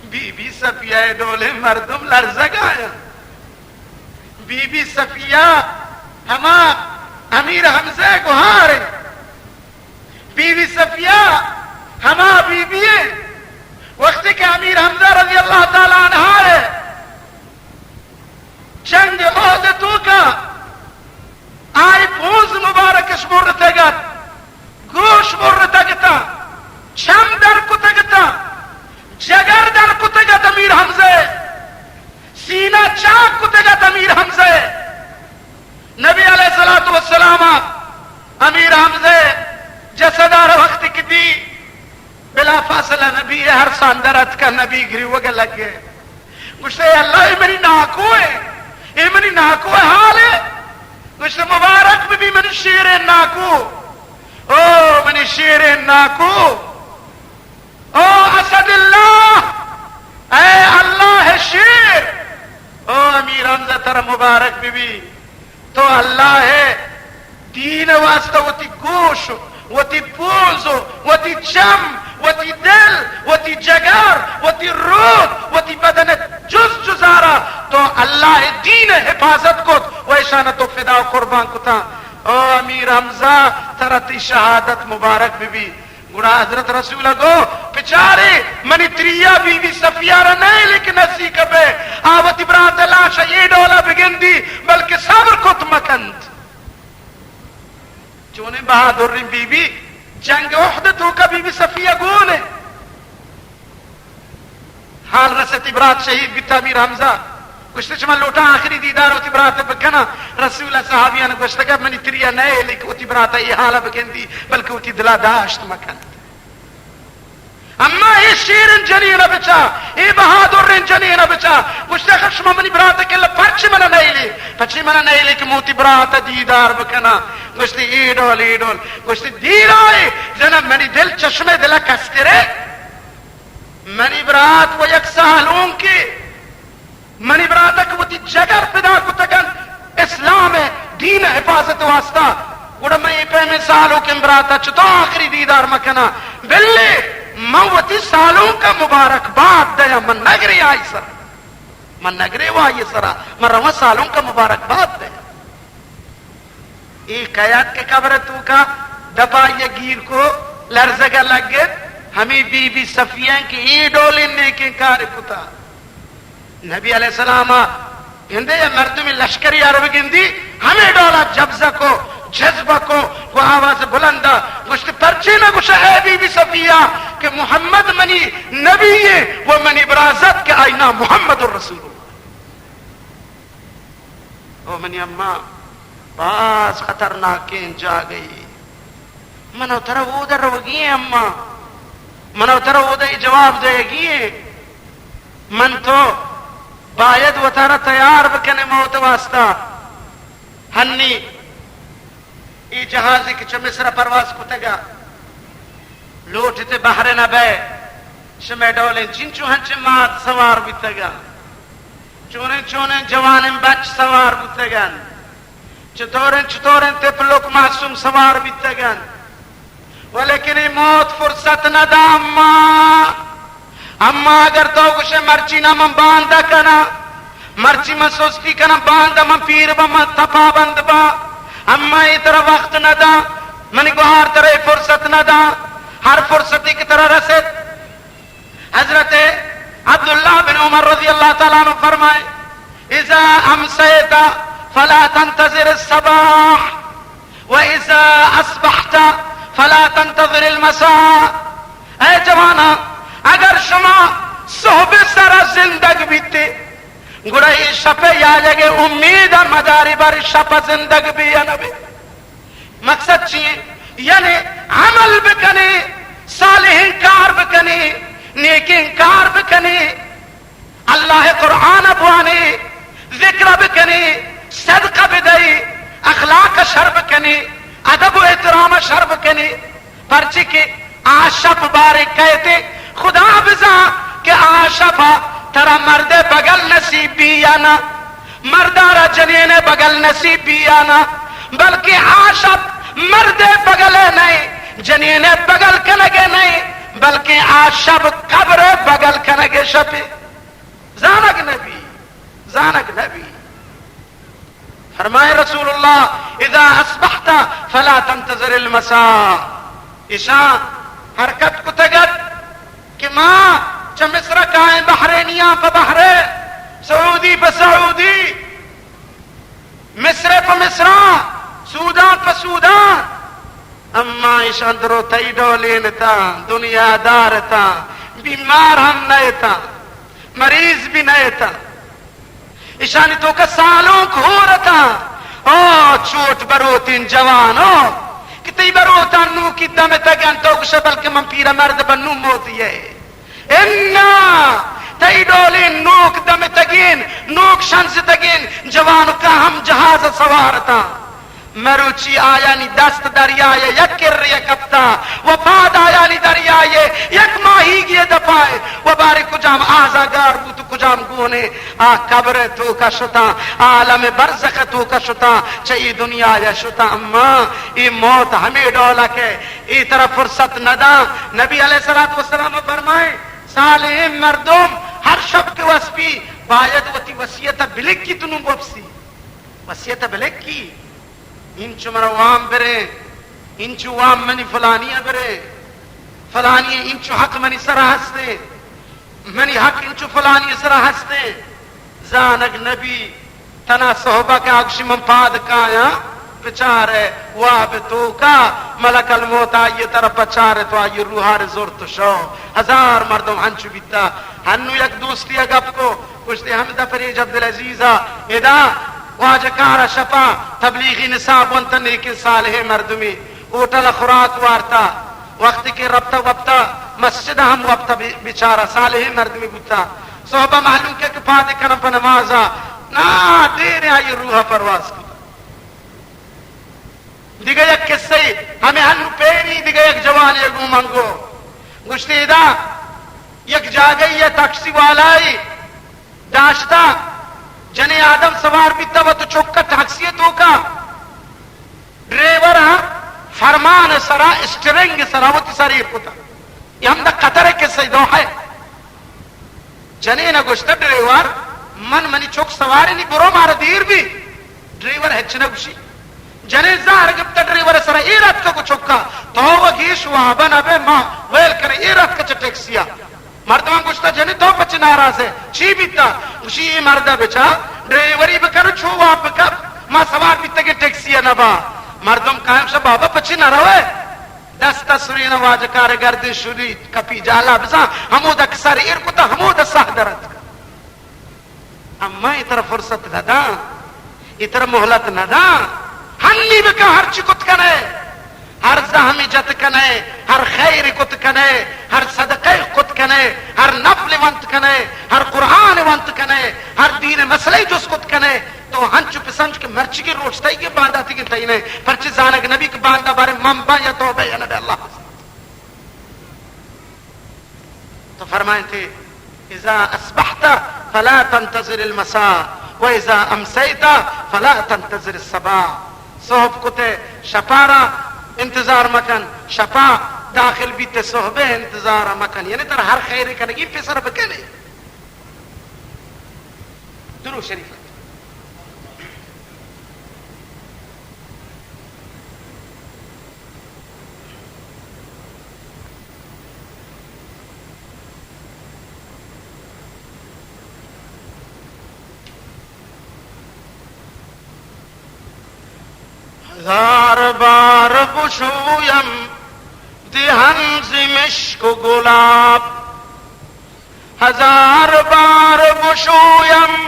بی بی صفیہ ڈولیں مردم لرزگ آیا۔ بی بی صفیہ ہما امیر حمزہ گہار ہے۔ بی بی صفیہ ہما بی بی ہے، وقتی کہ امیر حمزہ رضی اللہ تعالی عنہ ہے، جنگ احد توکا آئی پونز مبارکش برتگ ات، گوش برتگ اتاں، چم در کتگ اتاں، جگر در کتگ ات امیر حمزہ، سینہ چاک کتگ ات امیر حمزہ۔ نبی علیہ الصلوۃ والسلام امیر حمزہ جسد ءَ را وقتی کہ دی، بلا فاصلہ نبی ءِ ہر ساندر اتکا، نبی گریوگ ءَ لگے۔ گوشتے، اے اللہ، اے منی ناکو ہے، اے منی ناکو ءِ حال ہے۔ گوشتے، مبارک بہ بی منی شیریں ناکو، او منی شیریں ناکو، او اسد اللہ، اے اللہ ءِ شیر، او امیر حمزہ، ترا مبارک بہ بی۔ تو اللہ ءِ دین ءِ واسطہ وتی گوش، وتی پونز، وتی چم، وتی دل، وتی جگر، وتی روح، وتی بدن ءِ جز جزارا تو اللہ ءِ دین ءِ حفاظت کت و ایشان تو فدا و قربان کتاں۔ او امیر حمزہ، ترا تئی شہادت مبارک بہ بی۔ گڑا حضرت رسول ءَ گو، بچارے، منی تریا بی بی صفیہ را نئیلے کہ نزیک بئے، آ وتی برات ءِ لاش ءَ اے ڈولا بگندی، بلکہ صبر کت مکنت۔ چونیں بہادریں بی بی، جنگ احد توکا بی بی صفیہ گون ہے۔ حال رس، وتی برات شہید بیتا امیر حمزہ۔ گوشتے، شما لوٹاں آخری دیدار وتی برات بکناں۔ رسول ءَ صحابیان گوشتگ، منی تریا نئیلے کہ وتی برات ءَ اے حال بگندی، بلکہ وتی دلا داشت مکنت۔ اما اے شیریں جنین ءَ بچا، اے بہادریں جنین ءَ بچا، گوشتے، آخر شما منی برات ءِ کل ءَ پرچے من ءَ نئیلی؟ پرچے من ءَ نئیلی کہ من وتی برات ءَ دیدار بکناں؟ گوشتے، اے ڈول، اے ڈول۔ گوشتے، دیرائے جنم منی دل چہ شمئے دل ءَ کسترے۔ منی برات وَ یک سالونکے، منی برات ءَ کہ وتی جگر پدا کتگ اَنت اسلام ءِ دین ءِ حفاظت ءِ واستا، گڑا من اے پیمیں سالونکیں برات ءَ چتو آخری دیدار مہ کناں؟ بلے من وتی سالونک ءَ مبارک بات دیاں، من نگرے آئی سرا، من نگرے و آئی سرا، من رواں سالونک ءَ مبارک بات دیاں۔ اے کئے اَت کہ قبر ءِ توکا دپ ءَ آئی ءَ گیر کو، لرزگ ءَ لگت؟ ہمے بی بی صفیہ اِنت کہ اے ڈولیں نیکیں کارے کتا۔ نبی علیہ السلام ءَ گندے، یا مردمے لشکرے آر بگندی، ہمے ڈول ءَ جبزہ کو، جذبہ کو، گوں آواز بلند ءَ گوشت، پرچے نہ گوشے اے بی بی صفیہ کہ محمد منی نبی اِنت و منی برازتک کہ آئی نام محمد الرسول اللہ۔ او منی اماں، باز خطرناکیں جاگہے۔ من و ترا اودا روگی ایں اماں، من و ترا اودا اے جواب دئیگی ایں۔ من تو باید وتارا تیار بکنیں موت واسطہ۔ ہنی اے جہازے کہ چہ مصر ءَ پرواز کتگ ءَ، لوٹتے بحرین ءَ بئے، شمئے ڈولیں چنچو ہنچیں مات سوار بیتگ اَنت، چونیں چونیں جوانیں بچ سوار بوتگ اَنت، چطوریں چطوریں تپلک معصوم سوار بیتگ اَنت۔ ولیکن اے موت فرصت نہ دا اماں۔ اماں اگر تو گوشے، مرچی نہ من باند کناں، مرچی من سستی کناں، باند من پیر باں، من تپا بند باں، اماں اے ترا وقت نہ دا، منی گوہار ترا اے فرصت نہ دا۔ ہر فرصتے کہ ترا رسیت، حضرت عبداللہ بن عمر رضی اللہ تعالیٰ عنہ فرمائے، اذا امسیت فلا تنتظر الصباح و اذا اصبحت فلا تنتظر المساء۔ اے جواناں، اگر شما صحب سرا زندگ بیتے، گڑا اے شپ یایگ امید مداری، بر شپ زندگ بی یا نبی۔ مقصد چی ایں؟ یعنی عمل بکنی، صالحیں کار بکنی، نیکیں کار بکنی، اللہ قرآن بوانی، ذکر بکنی، صدقہ بدئی، اخلاق شر بکنی، ادب و احترام شر بکنی۔ پرچی کہ آ شپ بارے کئیت، خدا بزاں کہ آ شپ ترا مرد بغل نصیب بی یا نہ، مردارا جنین بغل نصیب بی یا نہ، بلکہ آ شپ مرد بغل نئے، جنین بغل کنگ نئے، بلکہ آ شپ قبر بغل کنگ شپے۔ زانگ نبی، زانگ نبی۔ فرمائے رسول اللہ، اذا اصبحت فلا تنتظر المساء۔ ایشاں حرکت کتگ اَت کہ ما چہ مصر ءَ کائیں بحرینیاں پہ بحرین، سعودی پہ سعودی، مصر پہ مصر، سودان پہ سودان۔ اما ایشاں درو تئی ڈولین اتاں، دنیا دار اتاں، بیمار ہم نہ اتاں، مریض بھی نہ اتاں۔ ایشانی توکا سالونک ہور اتاں۔ او چوٹ بروتیں جوانو، کہ تئی بروتاں نوکی دمتگ اَنت، تو گوشے بلکہ من پیرمرد بہ نوں موتی ئے۔ انا، تئی ڈولیں نوک دمتگیں، نوک شنزتگیں جوانکاں ہم جہاز سوار اتاں۔ مروچی آیانی دست دریائے یک کرے کپتا، و پاد آیانی دریائے یک ماہیگی دپائے، و بارے کجام آزاگار بوت، کجام گونے آ قبر توکا شتاں، عالم برزخ توکا شتاں، چہ ای دنیا یا شتاں۔ اما ای موت ہمے ڈولا کہ ای ترا فرصت نہ داں۔ نبی علیہ الصلوۃ والسلام فرمائے، صالحیں مردم ہر شپ کہ وسپی باید وتی وصیت بلکی تنو وپسی۔ وصیت بلکی، انچو منا وام برے، انچو وام منی فلانی ء برے، فلانی انچو حق منی سرا ہستے، منی حق انچو فلانی سرا ہستے۔ زانگ نبی، تنا صحبہ کہ آگشی من پاد کایاں، بچارے واب توکا ملک الموت آئی طرف چارے تو آئی روحار زرت شو۔ ہزار مردم ہنچو بیتا۔ ہنو یک دوستی ء گپ کو، گوشتی، ہمدا پریج عبدالعزیز ء ادا واجہ کار ء شپا تبلیغی نصاب ونت، نیکیں صالحیں مردمی ہوٹل ء خوراک وارتا، وقتی کہ رپتا وپتا مسجد ہم وپتا، بی-، بیچارہ صالحیں مردمی بوتا۔ صحبہ مہلوک کہ پاد کنن پہ نمازا، نا، دیر آئی روح پرواز کتا۔ دگہ یک قصہ، ہمیں ہنو پیری دگہ یک جوانے گوں من گو، گوشتی ادا یک جاگہی ٹیکسی والائے داشتا، جنیں آدم سوار بیتا و تو چکا ٹیکسی توکا، ڈرائیور فرمان سرا، اسٹرنگ سرا وتی سر ایر کتا۔ یہ ہمدا قطر قصہ دوحہ۔ جنین گوشتہ، ڈرائیور، من منی چک سوار نی، برو، مارا دیر بی۔ ڈرائیور ہچ نہ گوشی۔ جنین زہر گپتہ، ڈرائیور سرا ایر اتکہ گو چکا، تو و گیش وابا نہ بے، ما ویل کنے، ایر اتکہ چہ ٹیکسیا۔ مردمان گوشتہ، جنین تو پچ ناراض ہے، چی بیتا؟ گوشی، اے مردا بچا، ڈرائیوری بکن، چو واب بکن، ما سوار بیتگیں ٹیکسیا نہ با۔ مردم قائم شہ، بابا پچی نہ روے؟ دست سرین واجہ کار گردن شری کپی جالا بزاں، ہمودا کہ سر ایر کتا، ہمودا ساہ درت۔ اما اترا فرصت نہ داں، اترا مہلت نہ داں۔ ہنی بکن، ہر چی کت کنے، ہر زہمی جت کنے، ہر خیر کت کنے، ہر صدقہ کت کنے، ہر نفل ونت کنے، ہر قرآن ونت کنے، ہر دین مسئلہ جست کت کنے، تو ہنچو پسنج کہ مرچیگیں روچ تئیگیں، بانداتیگیں تئی نہ، پرچہ زانگ نبی کہ باندا بارے من باں یا تو بے یا نبی اللہ۔ تو فرمائیں تھے، اذا اصبحت فلا تنتظر المساء و اذا امسیت فلا تنتظر الصباح۔ صحب کتے شپارا انتظار مکن، شپا داخل بیتے صحبے انتظار مکن، یعنی تر ہر خیر کنگی پیسر بکنے۔ درود شریف۔ ہزار بار بشویم دہن ز مشک و گلاب، ہزار بار بشویم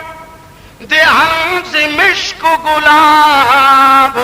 دہن ز مشک و گلاب،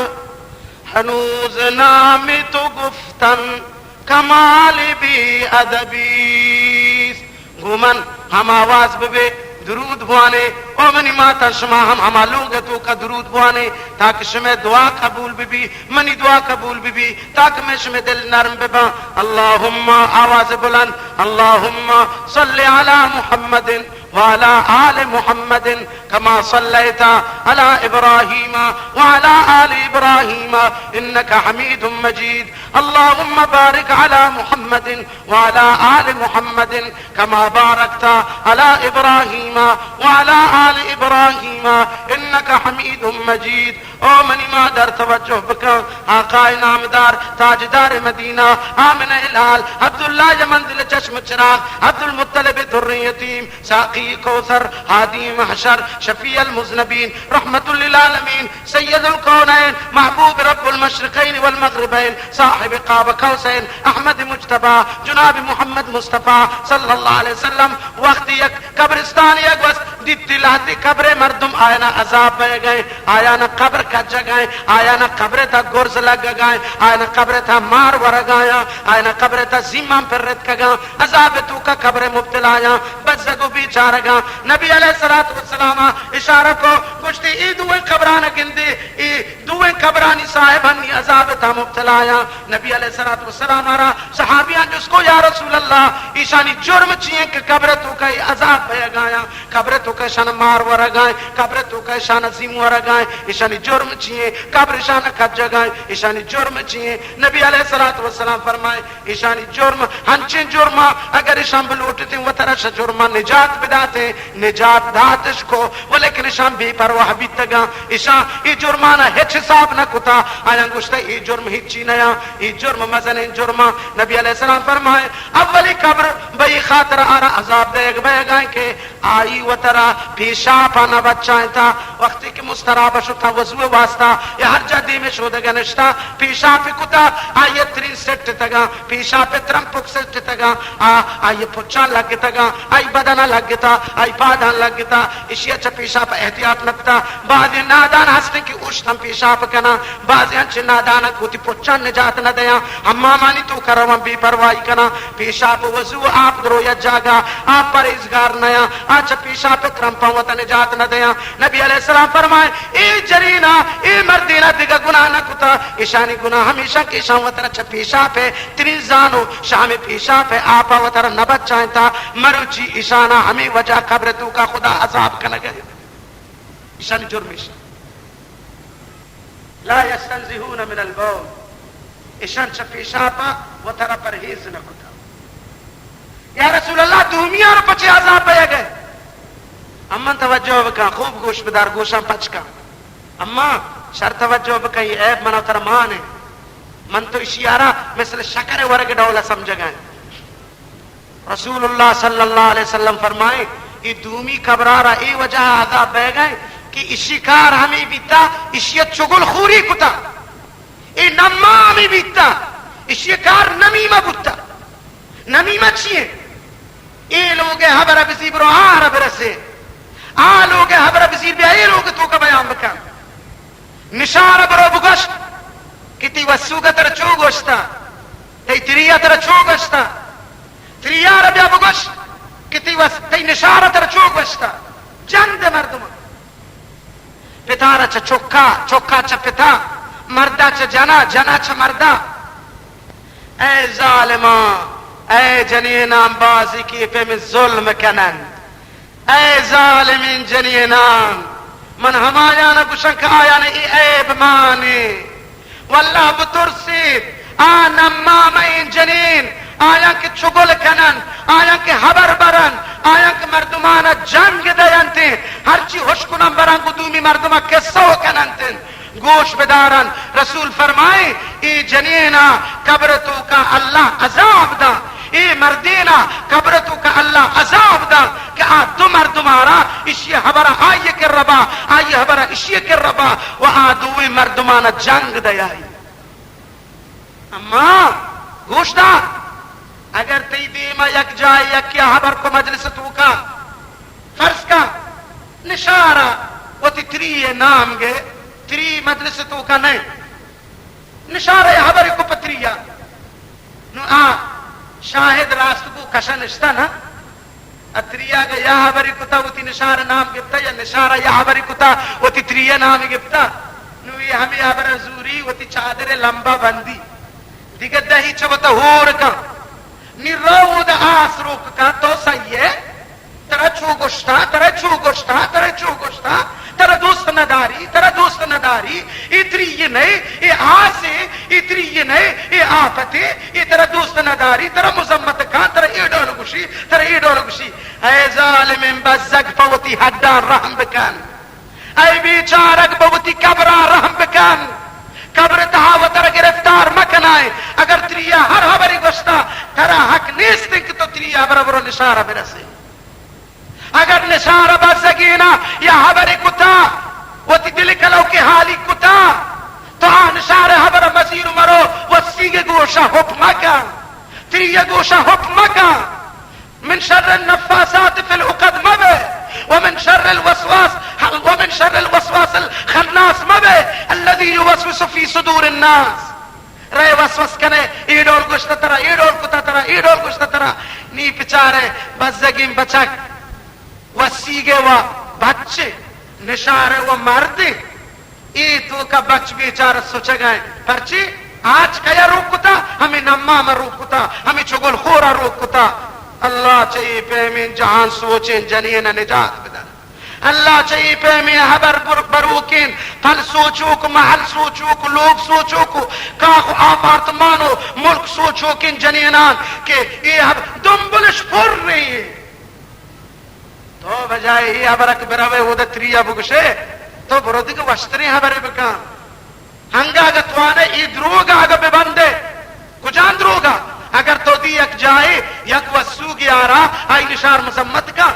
ہنوز نام تو گفتن کمال بی ادبی است۔ گوں من ہم آواز ببے، درود بوانے۔ او منی ماتاں، شما ہم ہما لوگ ءِ توکا درود بوانے تاکہ شمئے دعا قبول ببی، منی دعا قبول ببی، تاکہ مئے شمئے دل نرم بباں۔ اللہم، آواز بلند، اللہم صل علی محمد وعلی آل محمد کما صلیت علی ابراہیم وعلی آل ابراہیم انک حمید مجید۔ اللہم بارک علی محمد وعلی آل محمد کما بارکت علی ابراہیم وعلی آل ابراہیم انک حمید مجید۔ او منی مادر، توجہ بکن، آقای نامدار، تاجدار مدینہ، آمنہ لال، عبداللہ ءِ منزل چشم چراغ، عبدالمطلب ءِ دریں یتیم، ساقی کوثر، ہادی محشر، شفیع المذنبین، رحمت للعالمین، سید الکونین، محبوب رب المشرقین والمغربین، صاحب قاب قوسین، احمد مجتبی، جناب محمد مصطفی صلی اللہ علیہ وسلم، وقتی یک قبرستان ءَ گوست، دیتی لہتے قبر ءِ مردم، آیانا عذاب بئیگئے، آیانا قبر کجگئے، آیانا قبر ءِ تہا گرز لگگئے، آیانا قبر ءِ تہا مار ورگایاں، آیانا قبر ءِ تہا زیمان پرتکگاں، عذاب ءِ توکا قبر ءِ مبتلایاں، بزگ و بیچارگاں۔ نبی علیہ الصلوۃ والسلام ءَ اشارہ کو، گوشتی، اے دوئیں قبران گندے، اے دوئیں قبرانی صاحب ہنی عذاب ءِ تہا مبتلایاں۔ نبی علیہ الصلوۃ والسلام ءَ را صحابیاں جست کو، یا رسول اللہ، ایشانی جرم چی ایں کہ قبر ءِ توکا اے عذاب بئیگایاں؟ قبر ءِ توکا اشانا مار ورگائیں، قبر ءِ توکا اشانا زیم ورگائیں، اشانی جرم چی ایں؟ قبر اشانا کجگائیں، اشانی جرم چی ایں؟ نبی علیہ الصلوۃ والسلام فرمائے، اشانی جرم ہنچیں جرماں، اگر اشان بلوٹتیں وترا شہ جرماں نجات بداتیں، نجات داتش کو، ولیکن اشان بے پرواہ بیتگاں، اشان اے جرمانا ہچ حساب نہ کتا، آیاں گوشتہ، اے جرم ہچی نیاں، اے جرم مزنیں جرماں۔ نبی علیہ السلام فرمائے، اولی قبر بئی خاطر آرا عذاب دیگ بئیگائیں کہ آئی وترا پیشاپا نہ بچائینتا، وقتی کہ مسترابا شتا وضو واسطہ یا ہر جا دیمے شودگا نشتا، پیشاپ کتا، آئی ترین سٹتگاں، پیشاپ ترمپک سٹتگاں، آ، آئی پچاں لگتگاں، آئی بدنا لگتا، آئی پاداں لگتا، اشیا چہ پیشاپ احتیاط نہ کتا۔ بعضی نادان ہستیں کہ اوشتن پیشاپ کن، کناں، بازیں انچیں نادانک وتی پچاں نجات نہ دیاں، حمامانی توکا رواں بے پرواہی کناں، پیشاپ و وضو و آپ درو یک جاگہ، آ پرہیزگار نیاں، آ چہ پیشاپ ء ترمپاں وتا نجات نہ دیاں۔ نبی علیہ السلام فرمائے، اے جنینا، اے مردینا دگہ گناہ نہ کتا، اشانی گناہ ہمیشاں کہ اشاں وترا چہ پیشاپ ء ترین زانو شام پیشاپ ء آپا وترا نہ بچائینتا، مروچی اشانا ہمے وجہ قبر توکا خدا عذاب کنگ ء۔ اشانی جرم ایش۔ لا یستنزهون من البول، اشان چہ پیشاپا وترا پرہیز نہ کتا۔ یا رسول اللہ، دومیاں رو پچے عذاب بیگ ء؟ اماں توجہ بکن، خوب گوش بدار، گوشاں پچ کن۔ اماں شر توجہ بکن، یہ عیب منا ترا مان ہے۔ من تو اشیارا مثل شکر ورگ ڈولا سمجھگا ہے۔ رسول اللہ صلی اللہ علیہ وسلم فرمائے، اے دومی قبرارا اے وجہ عذاب بیگ ء کہ اشی کار ہمیں بیتا، اشی چگل خوری کتا، اے نمامی بیتا، اشی کار نمیمہ بوتا۔ نمیمہ چی ہے؟ اے لوگ ہبر بزی برو آہر برسے، آ لوگ ہبر بزی بیا اے لوگ توکا بیان بکن۔ نشار برو بگوش کہ تی وسوگ تر چو گوشتا، تی تریا تر چو گوشتا۔ تریار بیا بگوش کہ تی وس-، تی نشار تر چو گوشتا۔ جند مردم۔ پتار چہ چکا، چکا چہ پتا، مردا چہ جنا، جنا چہ مردا۔ اے ظالمان، اے جنینان بازی کہ پہ من ظلم کنن۔ اے ظالمین جنینان، من ہمایان گوشن کہ آیان اے عیب مانے۔ واللہ بترسید، آ نمامین جنین، آیان کہ چگل کنن، آیان کہ ہبر برن، آیان کہ مردمان جنگ دینت، ہرچی ہشکنن برن گو دومی مردم قصہ کننت۔ گوش بدارن، رسول فرمائے، اے جنینا قبر توکا اللہ عذاب دا، اے مردینا قبر توکا اللہ عذاب دا کہ آ دو مردمارا اشی ہبر آئی کر ربا، آئی ہبر اشی کر ربا و آ دوی مردمانا جنگ دیائی۔ اما گوش دار، اگر تئی دیما یک جاہ یکیا ہبر کو مجلس توکا، فرض کا نشارا وتی تری نام گے، تری مجلس توکا نئے، نشارا یا ہبر کو پتریا، نو آ شاہد راست کو کشا نشتا نا، اتری اگہ یا ہبری کتا وتی نشار نام گپتا یا نشارا یا ہبری کتا وتی تری نام گپتا، نو یہ ہمیں ہبر زوری وتی چادر لمبا بندی، دیگہ دہی چہ وتا ہور کن۔ نی رو دا آس روک کن، تو سہی ہے۔ ترا چو گوشتا، ترا چو گوشتا، ترا چو گوشتا، ترا دوست نداری، ترا دوست نداری، اے تری یہ نئے، اے آسے، اے تری یہ نئے، اے آفتے، اے ترا دوست نداری، ترا مذمت کن، ترا اے ڈول گوشی، ترا اے ڈول گوشی۔ اے ظالمین بزگ پہ وتی ہڈاں رحم بکن۔ اے بیچارگ پہ وتی قبراں رحم بکن۔ قبر تہا وترا گرفتار مکنائے۔ اگر تریا ہر ہبری گوشتا، ترا حق نیست کہ تو تریا ہبر برو نشارہ برسے۔ اگر نشارہ بزگینا یا ہبری کتا، وتی دل کلو کے حالی کتا، تو آ نشارہ ہبر مزیر مرو، وسیگ گوشا ہپ مکن، تریا گوشا ہپ مکن۔ من شر النفاثات في العقد مبه، ومن شر الوسواس، ومن شر الوسواس الخناس مبه، الذي يوسوس في صدور الناس۔ رے وسوس کنے، اے ڈول گوشت ترا، اے ڈول کتا ترا، اے ڈول گوشت ترا۔ نی پچارے، بزگین بچک، وسیگے و بچے، نشارے و مردے۔ اے توکا بچ بیچارہ سچگائیں۔ پرچے؟ آچ کیا روک کتا؟ ہمیں نمام روک کتا، ہمیں چگل خورا روک کتا۔ اللہ چہ اے پیمیں جہان سوچیں جنین نجات بدن۔ اللہ چہ اے پیمیں ہبر بر-، بروکیں پل سوچوک، محل سوچوک، لوگ سوچوک، کاخ و آپارتمان و ملک سوچوکیں جنینان کہ اے ہب-، دمبلش پر رہی۔ تو بجائے اے ہبرک بروے اودا تریا بگوشے، تو برو دگہ وشتریں ہبرے بکن۔ ہنگا اگہ توانے اے دروگا اگہ ببندے، کجام دروگا؟ اگر تو دی یک جاہے یک وسوگی آرا آئی نشار مذمت کن،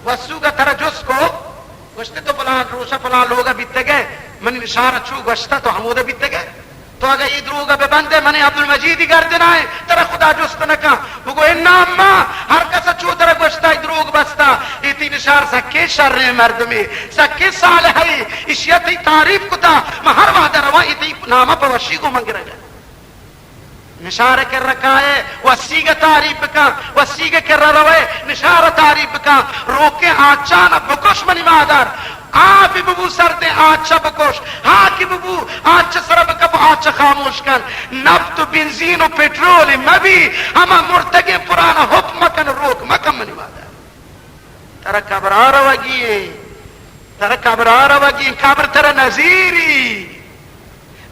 وسوگا ترا جست کو، گوشتے تو فلان روشا فلان لوگا بیتگے، منی نشارا چو گوشتا تو ہمودا بیتگے۔ تو اگہ اے دروگ بہ بندے، من عبدالمجیدی گردنائیں، ترا خدا جست نہ کن۔ بگو انا اما، ہر کس چو ترا گوشتا، اے دروگ بستا، اے تی نشار سکیں شریں مردمے، سکیں صالحے، اشی تئی تعریف کتا، من ہر وہد رواں، اے تئی نام پہ وشی گوں من گرگا۔ نشار کرا کائے، وسیگ تعریف بکن، وسیگ کرا روئے، نشار تعریف بکن۔ روکیں آچانا بکش منی مادر، آپی ببو سردیں آچا بکش، ہاکی ببو آچا سرا بکپ، آچا خاموش کن۔ نفت و بنزین و پٹرول مبی، ہما مردگیں پرانا حکم مکن، روک مکن منی مادر۔ ترا قبرا روگی ایں، ترا قبرا روگی ایں، قبر ترا نزیری۔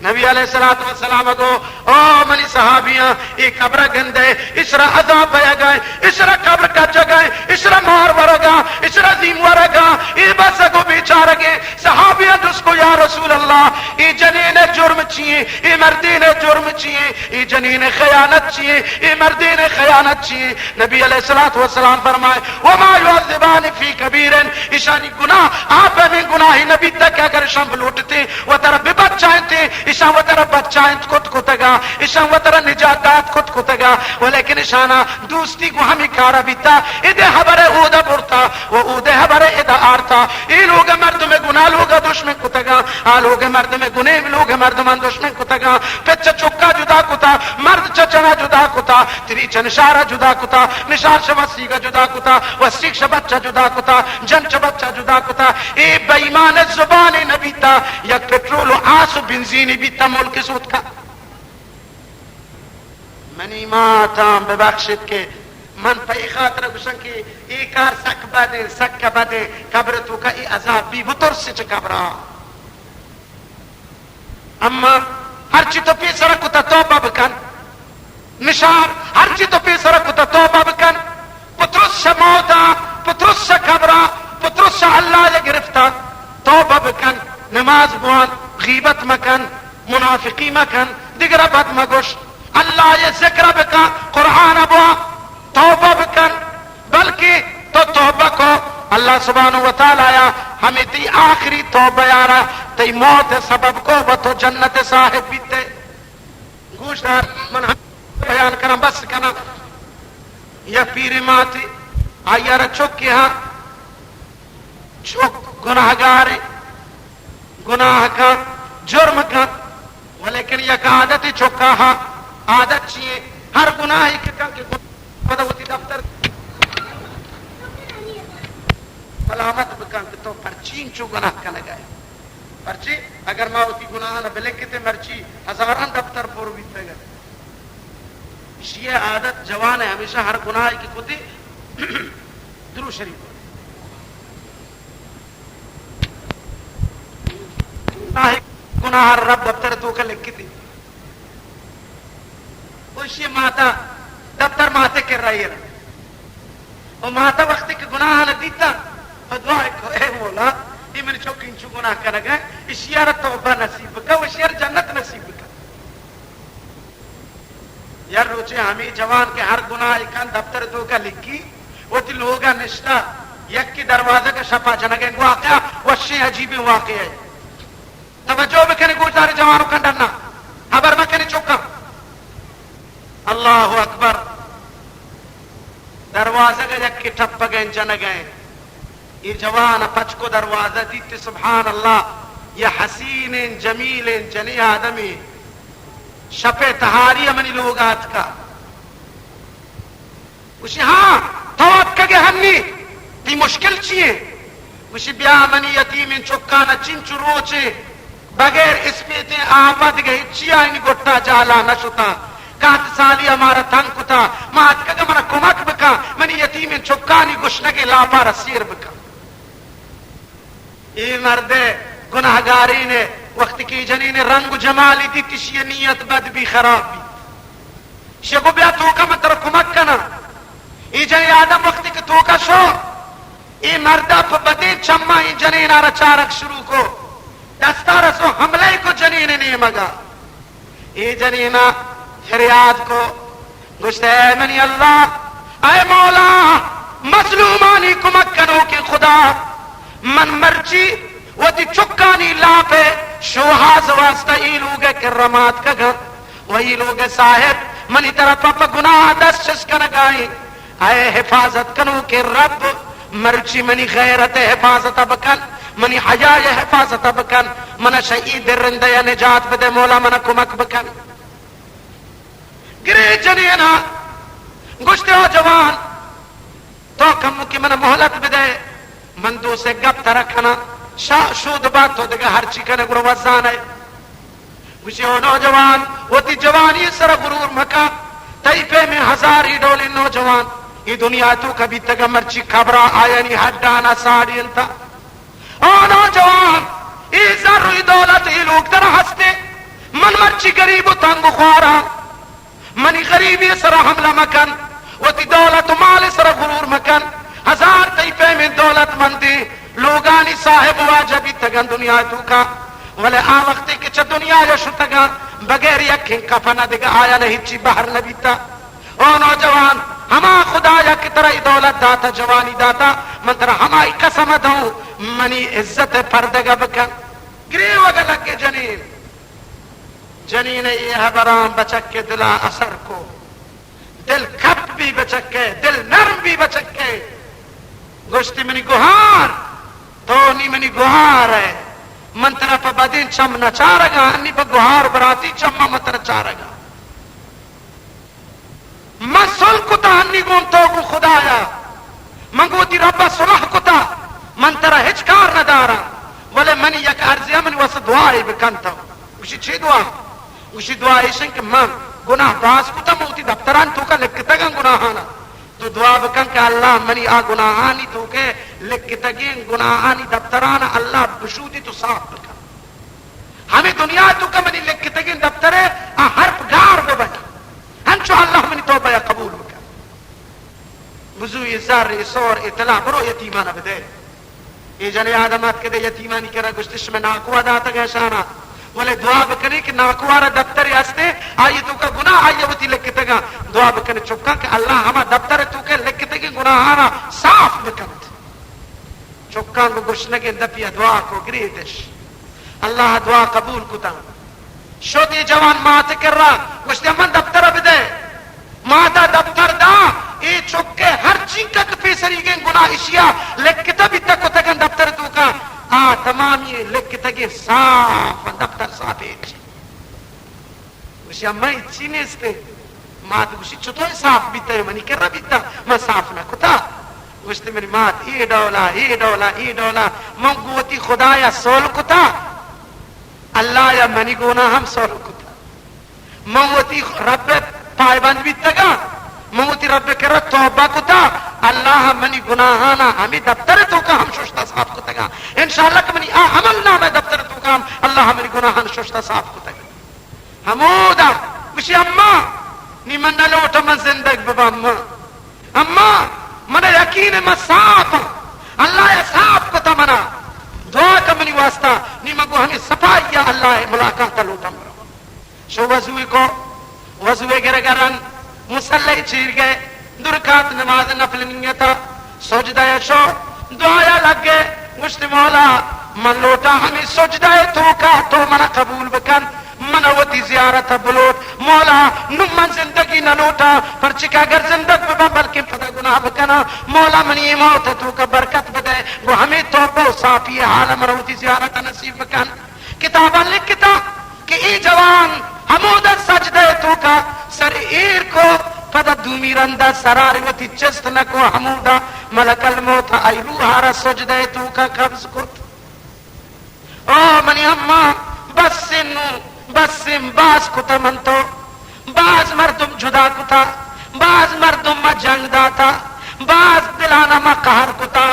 نبی علیہ الصلوۃ والسلام گو، او منی صحابیاں، اے قبر گندے، اشرا عذاب بیگا ایں، اشرا قبر کجگا ایں، اشرا مار ورگا، اشرا زیم ورگا، اے بس گو بیچارگے۔ صحابیاں جست کو، یا رسول اللہ، اے جنین جرم چیئے، اے مردین جرم چیئے، اے جنین خیانت چیئے، اے مردین خیانت چیئے؟ نبی علیہ الصلوۃ والسلام فرمائے، وما يعذبان في كبير، ایشانی گناہ آپ ہمیں گناہی نبی تک اگر شام لوٹتے و ترا بے بچائنتے، ایشان و ترا بچائنت کت کتگا، ایشان و ترا نجات دات کت کتگا، ولیکن ایشانا دوستی گو ہمیں کارا بیتا۔ ادے حبر اودا برتا و اودے حبر ادا آرتا۔ اے لوگ مردم گناہ لوگ دشمن کتگا، آ لوگ مردم گناہ لوگ مردمان دشمن کتگا۔ پچ چکا جدا کتا، مرد چہ جنا جدا کتا، تری چہ نشارا جدا کتا، نشار چہ وسیگا جدا کتا، وسیگ چہ بچا جدا کتا، جن چہ بچا جدا کتا۔ اے بے ایمان زبان نبیتا، یک پٹرول و آس و بنزینی بیتا، ملک سوتکا۔ منی ماتاں ببخشت کہ من پہ اے خاطر گوشاں کہ اے کار سک بدیں، سک بدیں، قبر توکا اے عذاب بی، بترس چہ قبرا۔ اما ہرچی تو پیسرا کتا توبہ بکن، نشار، ہرچی تو پیسرا کتا توبہ بکن، پترس موتا، پترس قبرا، پترس اللہ گرفتا، توبہ بکن، نماز بوان، غیبت مکن، منافقی مکن، دگرا بد مگوش، اللہ ذکر بکن، قرآن بوان، توبہ بکن، بلکہ تو توبہ کو، اللہ سبحانہ و تعالی یا ہمیں تئی آخری توبہ یارا، تئی موت سبب کو و تو جنت صاحب بیتے۔ گوش دار، من ہم بیان کناں، بس کناں۔ یا پیر ماتی، آئی را چکی ہا، چک گناہگارے، گناہ کن، جرم کن، ولیکن یک عادت چکا ہا، عادت چیئے؟ ہر گناہی کہ کن کہ پدا وتی دفتر سلامت بکن کہ تو پرچی انچو گناہ کنگائے۔ پرچی اگر ما وتی گناہاں بلکتے مرچی ہزاران دفتر پر بیتگ۔ ایشی عادت جوان ہے، ہمیشہ ہر گناہ کہ کتے درو شریف۔ گناہ، گناہ رب دفتر توکا لکھتی۔ و ایشی ماتا دفتر ماتے کر رہی ہے۔ و ماتا وقتی کہ گناہ نہ دیتا، و دعا کو، اے مولا، یہ من چوک انچو گناہ کنگا، ایشی را توبہ نصیب بکا، و ایشی را جنت نصیب بکا۔ یا روچے ہمیں جوان کہ ہر گناہ کن دفتر توکا لکھی، وتی لوگا نشتا، یکی دروازہ کا شپا جنگیں واقعہ، وشیں عجیبیں واقعہ ہے۔ توجہ بکنے گوشدار جوانو کن ڈنا، خبر مکنے چکا۔ اللہ اکبر۔ دروازہ کا یکی ٹپگیں جنگیں۔ اے جوان پچ کو دروازہ دیتے، سبحان اللہ، یہ حسینیں جمیلیں جنی آدمی۔ شپ تہاری منی لوگ آتکا۔ گوشی، ہاں، تو اتکگے ہنی، تی مشکل چیئے؟ گوشی، بیا منی یتیمیں چکانا چنچو روچے بغیر اسپیتیں آپا دگہ ہچی آئینی گٹا جالا نہ شتا۔ کہت سالی ہمارا تنگ کتا، ما اتکگا منا کمک بکا، منی یتیمیں چکانی گشنگیں لاپارا سیر بکا۔ اے مرد گناہگارین، وقتی کہ اے جنین رنگ و جمالی دیت، اشی نیت بد بی، خراب بی۔ اشی گو بیا توکا من ترا کمک کناں۔ اے جنین آدم وقتی کہ توکا شو، اے مردا پہ بدیں چماں اے جنین آرا چارگ شروع کو۔ دستا رسو حملہ کو جنین نیمگا۔ اے جنینا فریاد کو، گوشت، اے منی اللہ، اے مولا، مظلومانی کمک کنوکیں خدا، من مرچی وتی چکانی لاپ شوہاز واسطہ اے لوگ کرا آتکگاں، و اے لوگ صاحب منی طرف پہ گناہ دست چست کنگائیں۔ اے حفاظت کنوکیں رب، مرچی منی غیرت حفاظت بکن، منی حیا ءِ حفاظت ءَ بکن، من شہ اے درندہ ءَ نجات بدے، مولا من کمک بکن۔ گرے جنینا گوشتے، او جوان، تو کمکے من مہلت بدے، من دو سے گپ ترا کناں، شا شود بات تو دگہ ہرچی کنے گڑا وزان ئے۔ گوشی، او نوجوان، وتی جوانی سر غرور مکن، تئی پیمیں ہزاری ڈولیں نوجوان اے دنیا توکا بیتگا، مرچی قبرا آیانی ہڈانا ساڑی انتا۔ او نوجوان، اے زر و اے دولت اے لوگ ترا ہستے، من مرچی گریب و تنگ و خواراں، منی غریبی سرا حملہ مکن، وتی دولت و مال سرا غرور مکن۔ ہزار تئی پیمیں دولت مندیں لوگانی صاحب واجہ بیتگاں دنیا توکا، ولے آ وقتے کہ چہ دنیا یا شتگاں، بغیر یکیں کفن دگہ آیان ہچی بہر نہ بیتا۔ او نوجوان، ہما خدایا کہ ترا اے دولت داتا، جوانی داتا، من ترا ہمائی قسم دوں، منی عزت پردگہ بکن۔ گریوگ لگے جنین۔ جنین اے ہبراں بچک ءِ دلا اثر کو۔ دل کپ بی بچک ءِ، دل نرم بی بچک ءِ۔ گوشتی، منی گہار، تو نی منی گہار ئے۔ من ترا پہ بدیں چم نہ چارگاں، انی پہ گہار براتی چم من ترا چارگاں۔ من صلح کتا، انی گون تو گوں خدایا۔ من گوں وتی ربا صلح کتا، من ترا ہچ کار نہ داراں۔ ولے منی یک عرضے، منی واسطہ دعائے بکن تو۔ گوشی، چے دعا؟ گوشی، دعا ایش انت کہ من گناہ باز کتا، من وتی دفتران توکا لکتگاں گناہانا۔ تو دعا بکن کہ اللہ منی آ گناہانی توکے لکتگیں گناہانی دفترانا اللہ بشودی تو صاف بکن۔ ہمے دنیا توکا منی لکتگیں دفترے آ حرف گار ببنت۔ انچو اللہ منی توبہ ءَ قبول بکن۔ بزو اے زر، اے سور، اے طلا برو یتیمانا بدے۔ اے جنیں آدم آتکے دے یتیمانی کرا، گوشتے، شمے ناکوا داتگ اشانا، ولے دعا بکنے کہ ناکوارا دفترے ہستے، آئی توکا گناہ آئی وتی لکتگاں۔ دعا بکنے چکاں کہ اللہ ہما دفتر توکے لکتگیں گناہانا صاف بکنت۔ چکاں گوں گشنگیں دپی ءَ دعا کو، گریتش۔ اللہ ءَ دعا قبول کتاں۔ شت اے جوان مات ءِ کرا، گوشت، من دپتر ءَ بدے۔ مات ءَ دپتر دا، اے چک ءِ ہر چینکک پیسریگیں گناہ اشی ءَ لکتہ بیتہ کتگن دپتر ءِ توکا۔ آ تمامی لکتگیں صاف، دپتر صاف ایچ۔ گوشی، اماں ہچی نیست۔ مات گوشی، چطور صاف بیتا؟ منی کرا بیتا، من صاف نہ کتا۔ گوشت، منی مات، اے ڈولا، اے ڈولا، اے ڈولا، من گوں وتی خدایا صلح کتا، اللہ یا منی گونا ہم صلح کتا۔ من وتی رب پایبند بیتگا، من وتی رب کرا توبہ کتا، اللہ منی گناہانا ہمے دفتر توکا ہم ششتا صاف کتگا۔ انشاءاللہ کہ منی آ عمل نامہ دفتر توکا ہم اللہ منی گناہانا ششتا صاف کتگا۔ ہمودا گوشی، اماں، نی من نہ لوٹاں من زندگ بباں، اماں۔ اماں، من یقین من صاف آں۔ اللہ ءَ صاف کتا منا۔ دعا کن منی واسطہ، نی من گوں ہمے صفائی ءَ اللہ ءِ ملاقات ءَ لوٹاں برو۔ شو وضوئے کو، وضوئے گرگ ءَ رند، مصلی چیر گئے، دو رکعت نماز نفل نیتا، سجدہ ءَ شو، دعایا لگے، گوشت، مولا، من لوٹاں ہمے سجدہ ءِ توکا تو منا قبول بکن، من وتی زیارت ءَ بلوٹ۔ مولا، نوں من زندگی نہ لوٹاں، پرچکہ اگر زندگ بباں، بلکیں پدا گناہ بکناں۔ مولا، منی اے موت ءِ توکا برکت بدے، گوں ہمے توبہ و صافی ءِ حال ءَ منا وتی زیارت ءَ نصیب بکن۔ کتاباں لکھتا کہ اے جوان ہمودا سجدہ ءِ توکا سر ایر کو، پدا دومی رندا سرار وتی چست نہ کو، ہمودا ملک الموت آئی روح ءَ را سجدہ ءِ توکا قبض کت۔ او منی اماں، بس نوں، بس، باز کتا من تو، باز مردم جدا کتا، باز مردم ما جنگ داتا، باز دلانا ما قہر کتا،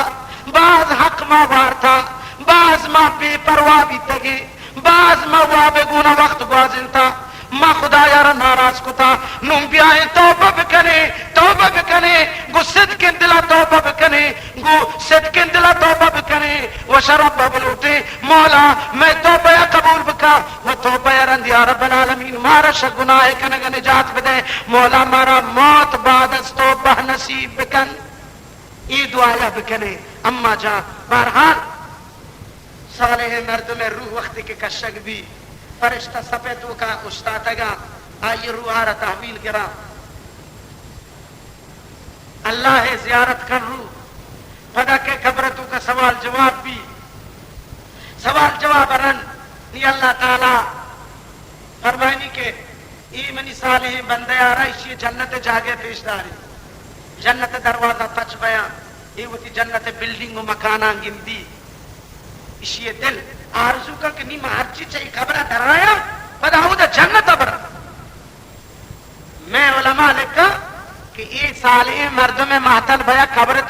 باز حق ما وارتا، باز ما بے پرواہ بیتگیں، باز ما واب گونا وقت گوازینتا، ما خدایا را ناراض کتا۔ نوں بیائیں توبہ بکنیں، توبہ بکنیں، گوں صدقیں دلا توبہ بکنیں، گوں صدقیں دلا توبہ بکنیں، وش رب بلوٹیں، مولا، مئے توبہ ءَ قبول بکا، و توبہ ءَ رند یا رب العالمین مارا شہ گناہ کنگ ءَ نجات بدے، مولا، مارا موت بعد از توبہ نصیب بکن۔ اے دعایا بکنیں، اماں جان۔ بہرحال، صالحیں مردم ءِ روح وقتی کہ کشگ بی، فرشتہ صف ءِ توکا اوشتاتگا، آئی روح ءَ را تحویل گراں۔ اللہ ءِ زیارت کن روح، پدا کہ قبر ءِ توکا سوال جواب بی، سوال جواب رند، نی اللہ تعالی فرمائنی کہ اے منی صالحیں بندہ یارا، اشی جنت جاگہ پیش داری، جنت دروازہ پچ بیاں، اے وتی جنت بلڈنگ و مکاناں گندی، اشی دل آرزو کن کہ نی من ہرچی چہ اے قبرہ درایاں، پدا اودا جنت برا۔ میں علماء لکھا کہ اے صالحیں مردم مہتل بیا قبر